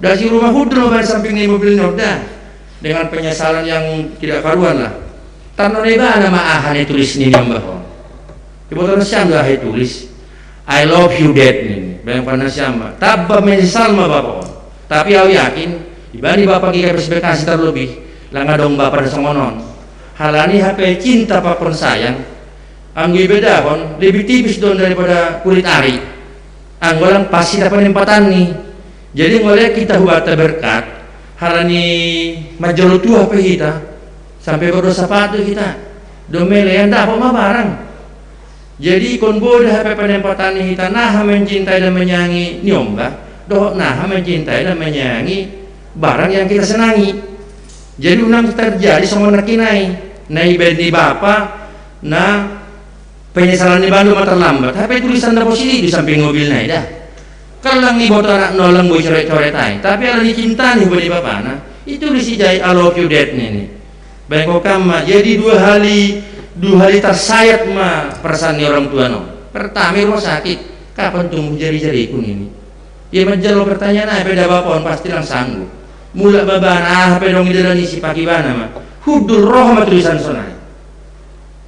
Dasi rumah hudul ma samping ni mobil nyoda. Dengan penyesalan yang tidak karuan lah. Tanno ni bana ma aha ni tulis ni nyombah on. Iboto na siam do aha tulis. I love you dad ni. Bayang panna siam ma. Tabba menyesal ma bapa on. Tapi au yakin, ibani bapak kita Bekasi terlebih. Lang adong bapa na songon on. Halani hape cinta pakon sayang, anggo ibedahon, lebih tipis do on daripada kulit ari. Anggo lang pas hita panempatanni. Jadi anggo lean hita humbanta berkat, halani manjalo tua hape hita, sampe berdosa pat do hita. Dung mele ndang dapot ma barang. Jadi ingkon bodo hape panempatanni hita, naha mencintai dan menyayangi niombah, dohot naha mencintai dan menyayangi barang yang kita senangi. Jadi unang terjadi songon nangkin i, na ibaen ni bapa, na penyesalan ni bapa ma tarlambat. Hape tulisan na positif di samping mobil nai da. Kan lang diboto anakna, lang boi coret-coret ai. Tapi alani cintana hubaen bapana, ditulis i jala "I love you, Dad" ninna. Baen ho, kan ma, jadi dua hali, dua hali tarsayat ma perasaan ni orang tua on. Pertama i rumah sakit, "Kapan tumbuh jari-jariku?" ninna. Ia manjalo pertanyaan, ai pe da bapa on pasti lang sanggup. Mulak babana, aha pe dong idalani, sipak ibana ma. Hundul roha ma tulisan sonai.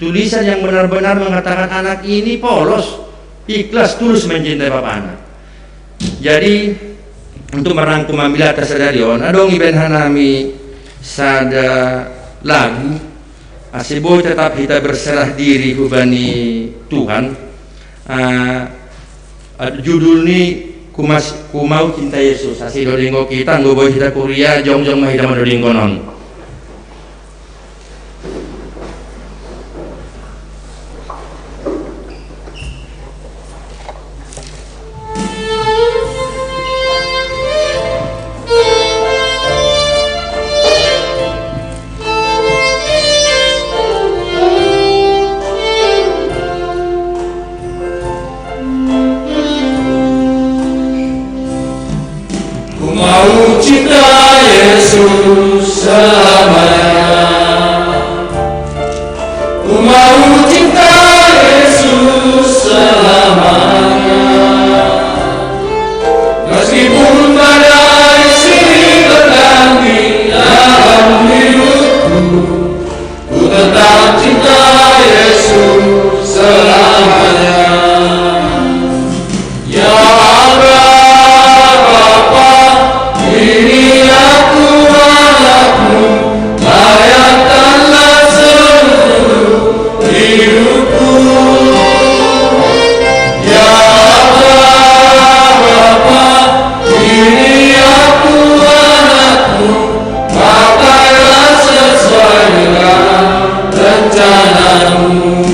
Tulisan yang benar-benar mengatakan anak ini polos, ikhlas, tulus mencintai bapana. Jadi, untuk merangkum ambilanta sadari on, adong ibaen hanami sada lagu, ase boi tetap hita berserah diri hubani Tuhan. Ah, judul ni Ku Mau Cinta Yesus. Ase dodingkon hita, anggo boi hita kuria, jongjong ma hita madodingkon on. Ku mau cinta Yesus selamanya. Ku mau cinta Yesus selamanya. Meskipun badai silih berganti dalam hidupku, ku tetap cinta Yesus selamanya. Ya Allah Bapa, ini aku anakmu, layakkanlah seluruh hidupku. Ya Allah Bapa, ini aku anakmu, pakailah sesuai dengan rencanamu.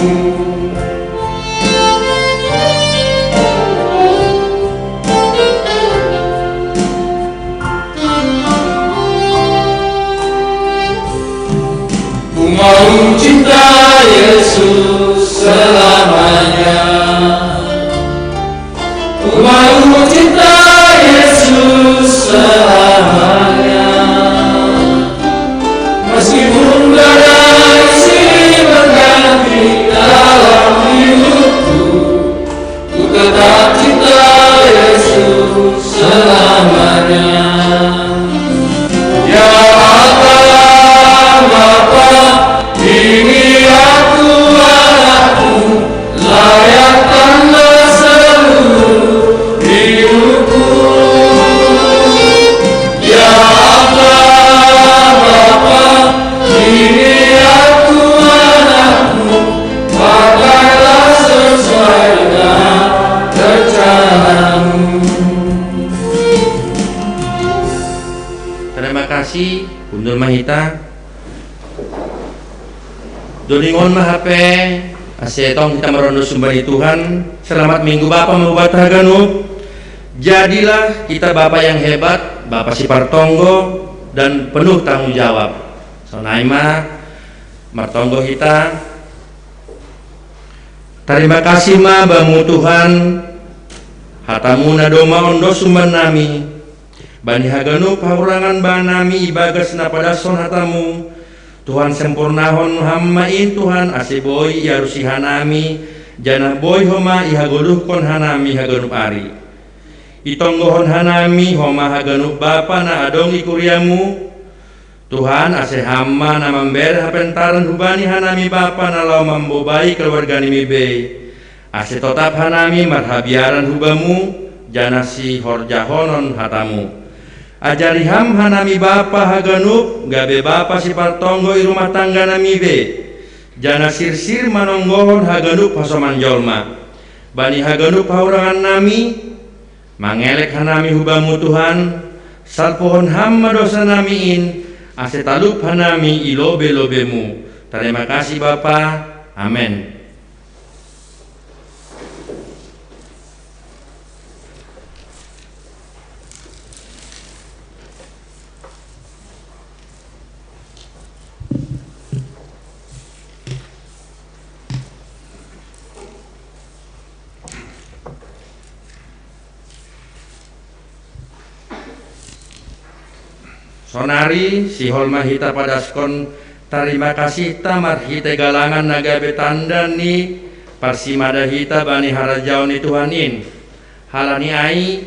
Ku mau cinta Yesus selamanya. Ku mau cinta Yesus selamanya. Meskipun badai silih berganti dalam hidupku, ku tetap cinta Yesus selamanya. Ya Allah Bapa, ini aku anakmu, layakkanlah seluruh hidupku. Ya Allah Bapa, ini aku anakmu, pakailah sesuai dengan rencanamu. Terima kasih, hundul ma hita. Dodingkon ma hape, ase tong hita marondo sumbani Tuhan. Selamat Minggu Bapa ma hubanta haganup. Jadilah kita Bapa yang hebat, Bapa sipartonggo, dan penuh tanggung jawab. Sonai ma, martonggo hita. Tarima kasih ma Bamu Tuhan, hatamu na domma ondos umbahen nami. Bani haganup hahurangan ba nami ibagas na padashon hatamu, Tuhan, sempurnahon Ham ma in, Tuhan, ase boi iarusi hanami, janah boi homa ihagoluhkon hanami haganup ari. Itonggohon hanami homa haganup bapa na adong i kuriamu, Tuhan, ase Ham ma na mambere hapentaran hubani hanami bapa na laho mambobai keluarga nami be, ase totap hanami marhabiaran hu Bamu, janah sihorjahonon hatamu. Ajari Ham hanami Bapa haganup, gabe Bapa sipartonggo i rumah tangga nami be, janah sirsir manonggohon haganup hasoman jolma. Bani haganup hahurangan nami, mangelek hanami hu Bamu Tuhan, salpuhon Ham ma dousa nami in, ase talup hanami i lobe-lobe-Mu. Tarima kasih Bapa. Amen. Sonari sihol ma hita padaskon tarima kasihta marhitei galangan na gabe tanda ni parsimada hita bani harajaon ni Tuhan in. Halani ai,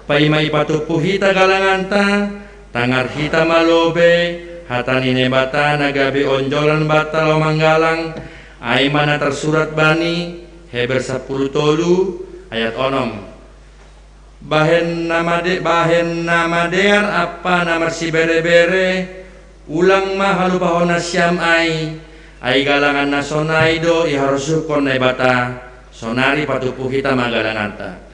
paima ipatumpu hita galanganta, tangar hita ma lobe hata ni Naibata na gabe onjolan banta laho manggalang, ai ma na tarsurat bani Heber sapuluh tolu ayat onom. Bahen na made-, bahen na madear ampa na marsibere-bere, ulang ma halupahon nasiam ai, ai galangan na sonai do iharosuhkon Naibata. Sonari patumpu hita ma galanganta.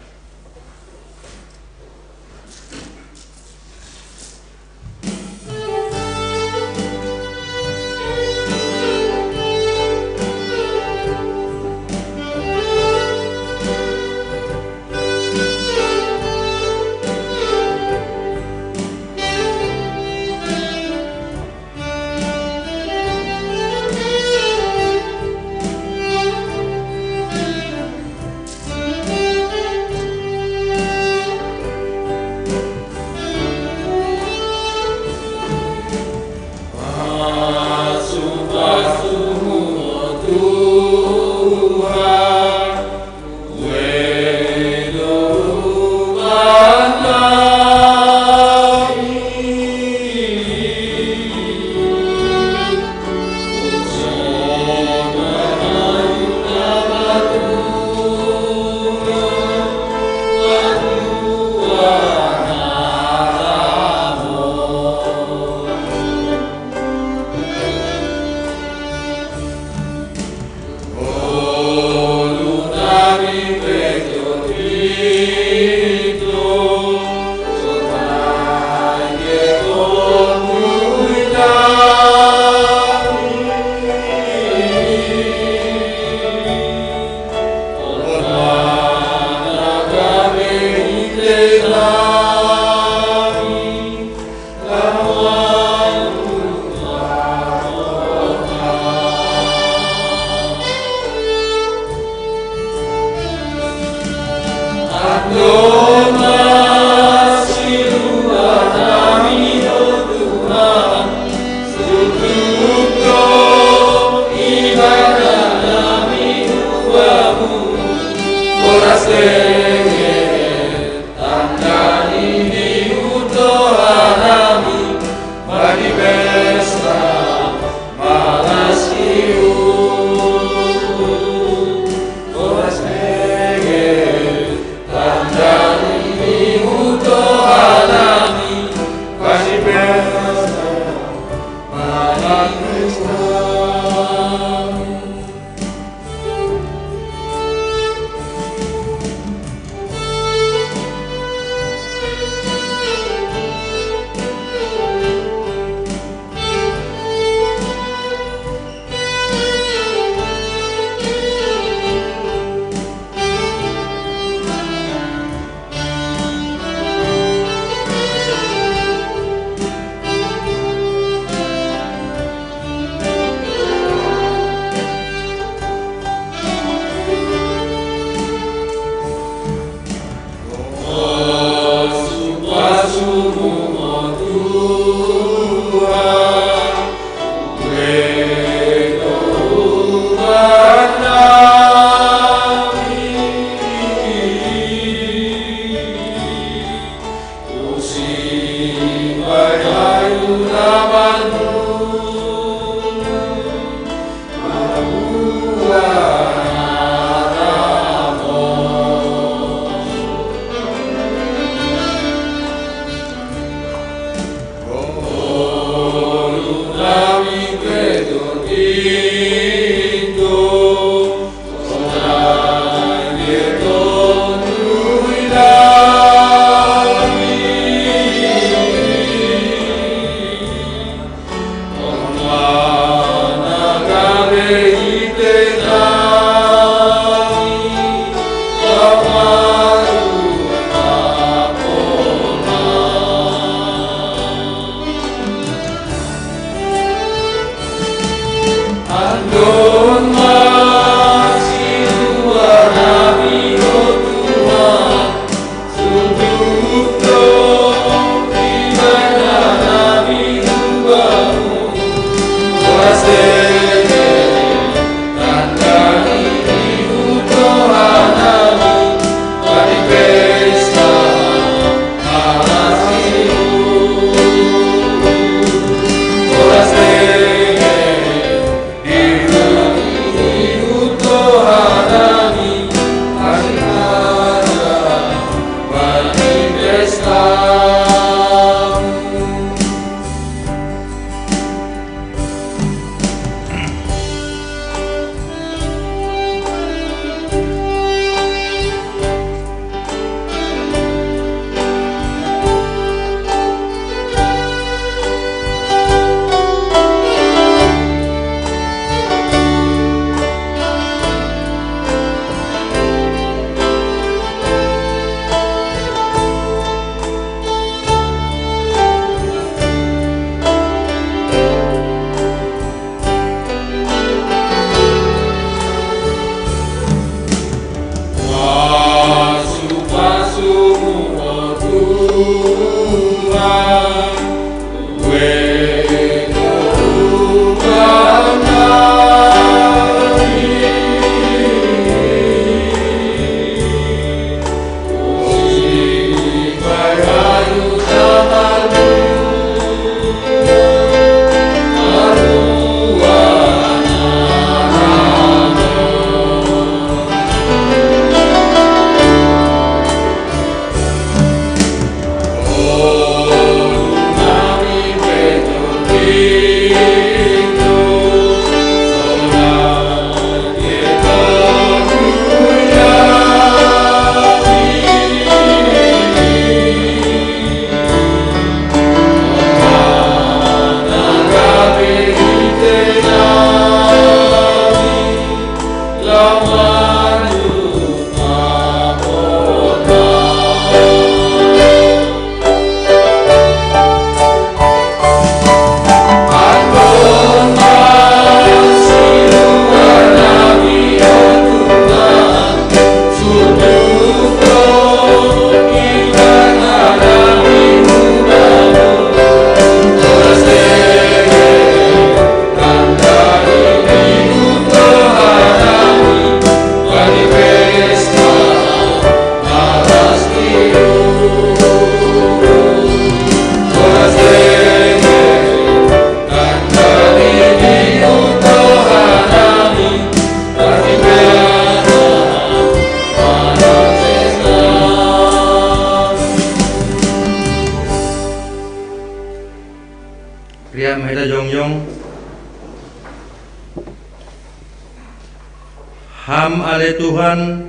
Ham ale Tuhan,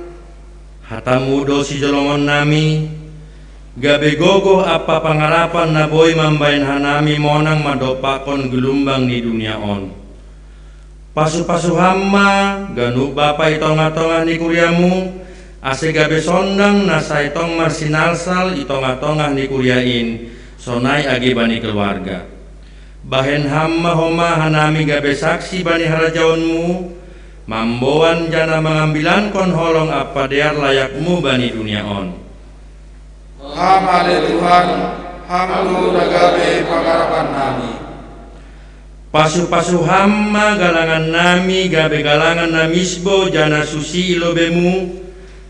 hatamu do sijolongonnami, gabe gogoh ampa pangarapan na boi mambahen hanami monang mandompakkon gulumbang ni dunia on. Pasu-pasu ham ma ganup bapa i tongah-tongah ni kuriamu, ase gabe sondang na sai tong marsinalsal i tongah-tongah ni kuria in, sonai age bani keluarga. Bahen ham ma homa hanami gabe saksi bani harajaonmu, mamboan janah mangambilankon holong ampa dear layakmu bani dunia on. Ham ale Tuhan, ham do na gabe pangarapan nami. Pasu-pasu ham ma galangan nami gabe galangan na misbo janah susi i lobemu,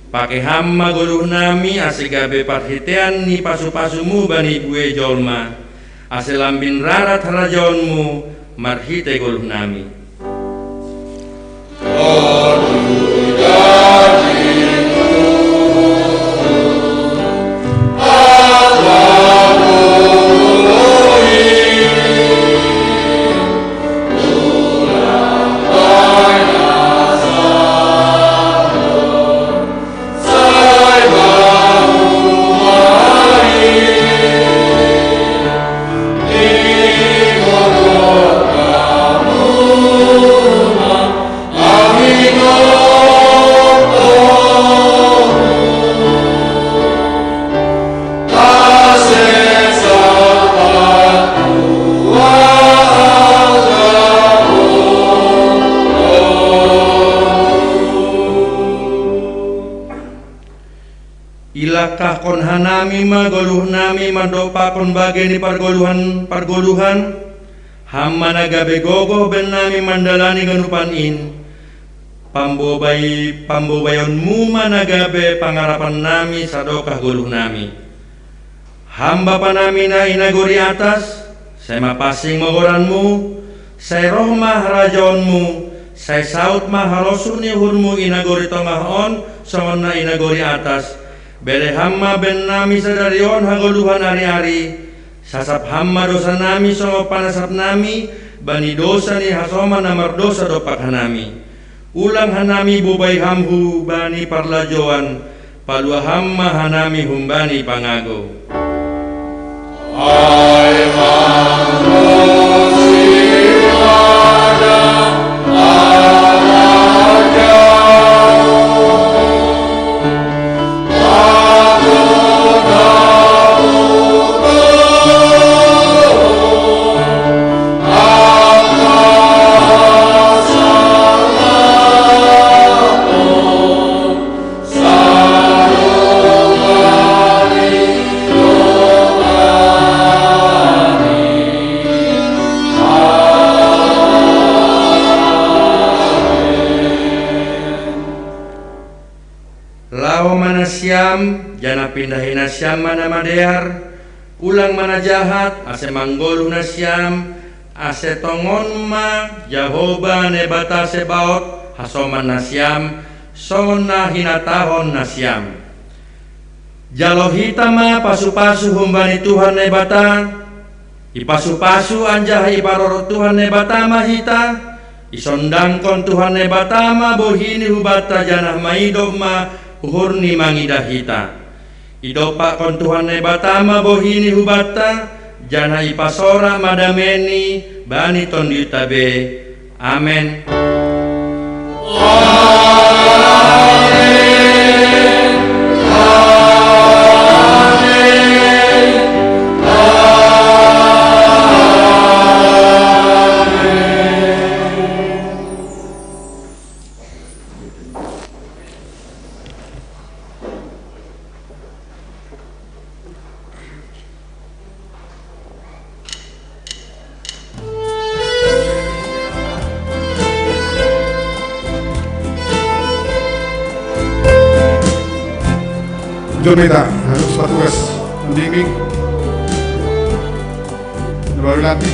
pake ham ma goluh nami ase gabe parhitean ni pasu-pasumu bani buei jolma, ase lambin rarat harajaonmu marhitei goluh nami. Ilangkahkon hanami ma goluhnami mandompakkon bagei ni pargoluhan-pargoluhan, ham ma na gabe gogoh bennami mandalani ganupan in, pambobai-pambobaionmu ma na gabe pangarapannami sadokah goluhnami. Ham Bapanami na i nagori atas, sai mapansing ma goranmu, sai roh ma harajaonmu, sai saud ma harosuh ni uhurmu i nagori tongah on songon na i nagori atas. Bere ham ma bennami sadari on hagoluhan ari-ari, sasap ham ma dousanami songon panasapnami bani dousa ni hasoman na mardousa dompak hanami. Ulang hanami bobai ham hubani parlajouan, palua ham ma hanami humbani pangago. Laho ma nasiam, janah pindahi nasiam ma na madear, ulang ma na jahat, ase manggoluh nasiam, ase tongon ma Jahowa Naibata Sebaot hasoman nasiam, songon na hinatahon nasiam. Jalo hita ma pasu-pasu humbani Tuhan Naibata, ipasu-pasu anjaha iparorot Tuhan Naibata ma hita, isondangkon Tuhan Naibata ma bohini hubanta janah maidop ma uhurni mangidah hita. Idompakkon Tuhan Naibata ma bohini hubanta, janah ipasorak ma dameini bani tonduinta be. Amen. Jom hita, harus petugas membimbing. Baru nanti.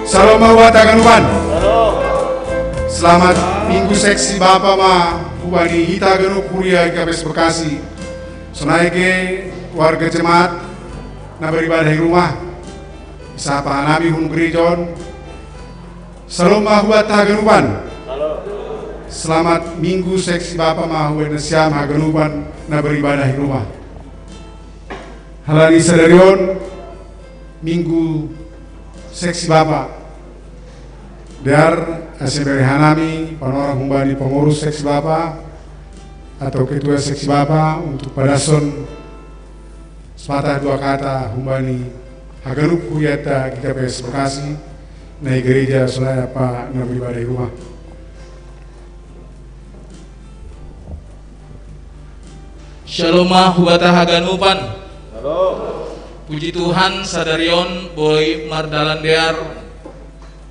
Salam ma hubanta ganupan. Selamat Minggu seksi Bapa ma hubani hita ganup huria i Kapes Bekasi. Sonai pe warga jemaat na beribadah i rumah. Sapa hanami hun gereja on. Shalom ma hubat haganupan. Selamat Minggu Seksi Bapa ma hubat nasiam haganupan na beribadah di rumah. Halani sadari on Minggu Seksi Bapa. Dear, ase bere hanami panorang humbani pengurus Seksi Bapa atau ketua Seksi Bapa untuk padason sepatah dua kata humbani haganup huriata GKPS Bekasi, na i gereja Solaya pa na beribadah di rumah. Shalom ma hubata haganupan. Puji Tuhan, sadari on boi mardalan dear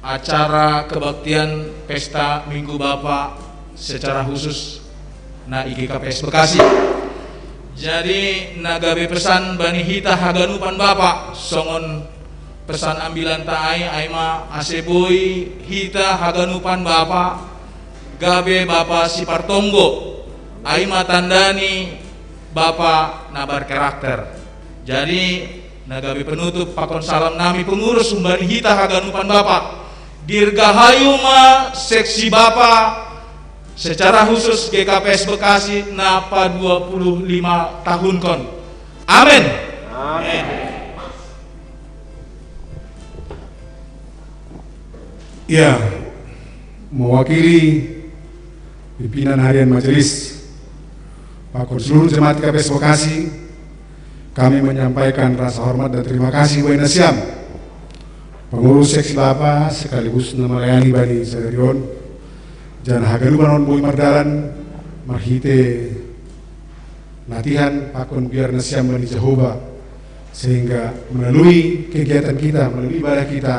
acara kebaktian pesta Minggu Bapa secara khusus na i GKPS Bekasi. Jadi na gabe pesan bani hita haganupan Bapa, songon pesan ambilanta ai, ai ma ase boi hita haganupan Bapa gabe Bapa sipartonggo, ai ma tandani Bapa na berkarakter. Jadi na gabe penutup pakon salam nami pengurus humbani hita haganupan Bapa. Dirgahayu ma Seksi Bapa secara khusus GKPS Bekasi na pa dua puluh lima tahunkon. Amen. Amen. Ya, mewakili pimpinan harian majelis pakon seluruh jemaat GKPS Bekasi, kami menyampaikan rasa hormat dan terima kasih hubat nasiam pengurus Seksi Bapa sekaligus na melayani bani sadari on. Janah haganupan on boi mardalan marhite latihan pakon biar nasiam bani Jehovah, sehingga melalui kegiatan kita, melalui ibadah kita,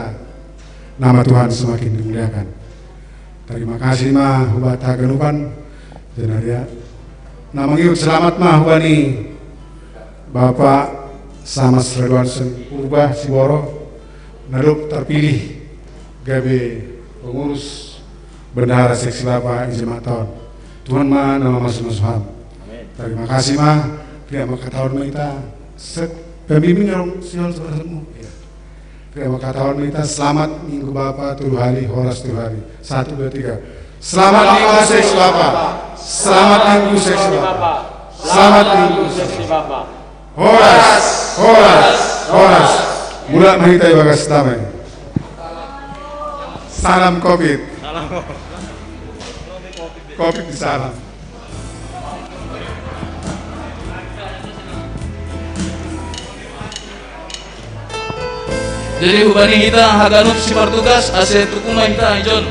nama Tuhan semakin dimuliakan. Terima kasih ma hubat haganupan. Janah na mangihut selamat ma hubani Bapak Samas Redwanson Purba Siboro, na dob terpilih gabe pengurus bendahara Seksi Bapa i jemaat on. Tuhan ma na mamasu-masu ham. Terima kasih ma. Tidak mangkatahon ma hita, pembimbing dong, sihol sebelah sana. Ya. Tidak mangkatahon ma hita selamat Minggu Bapa tolu hali, horas tolu hali. Satu, dua, tiga. Selamat Minggu Seksi Bapa. Selamat Minggu Seksi Bapa. Selamat Minggu Seksi Bapa. Horas, horas, horas. Mulak ma hita ibagas damai. Salam covid. Covid di salam. Jadi hubani hita haganup sipartugas ase tuku ma hita ijon.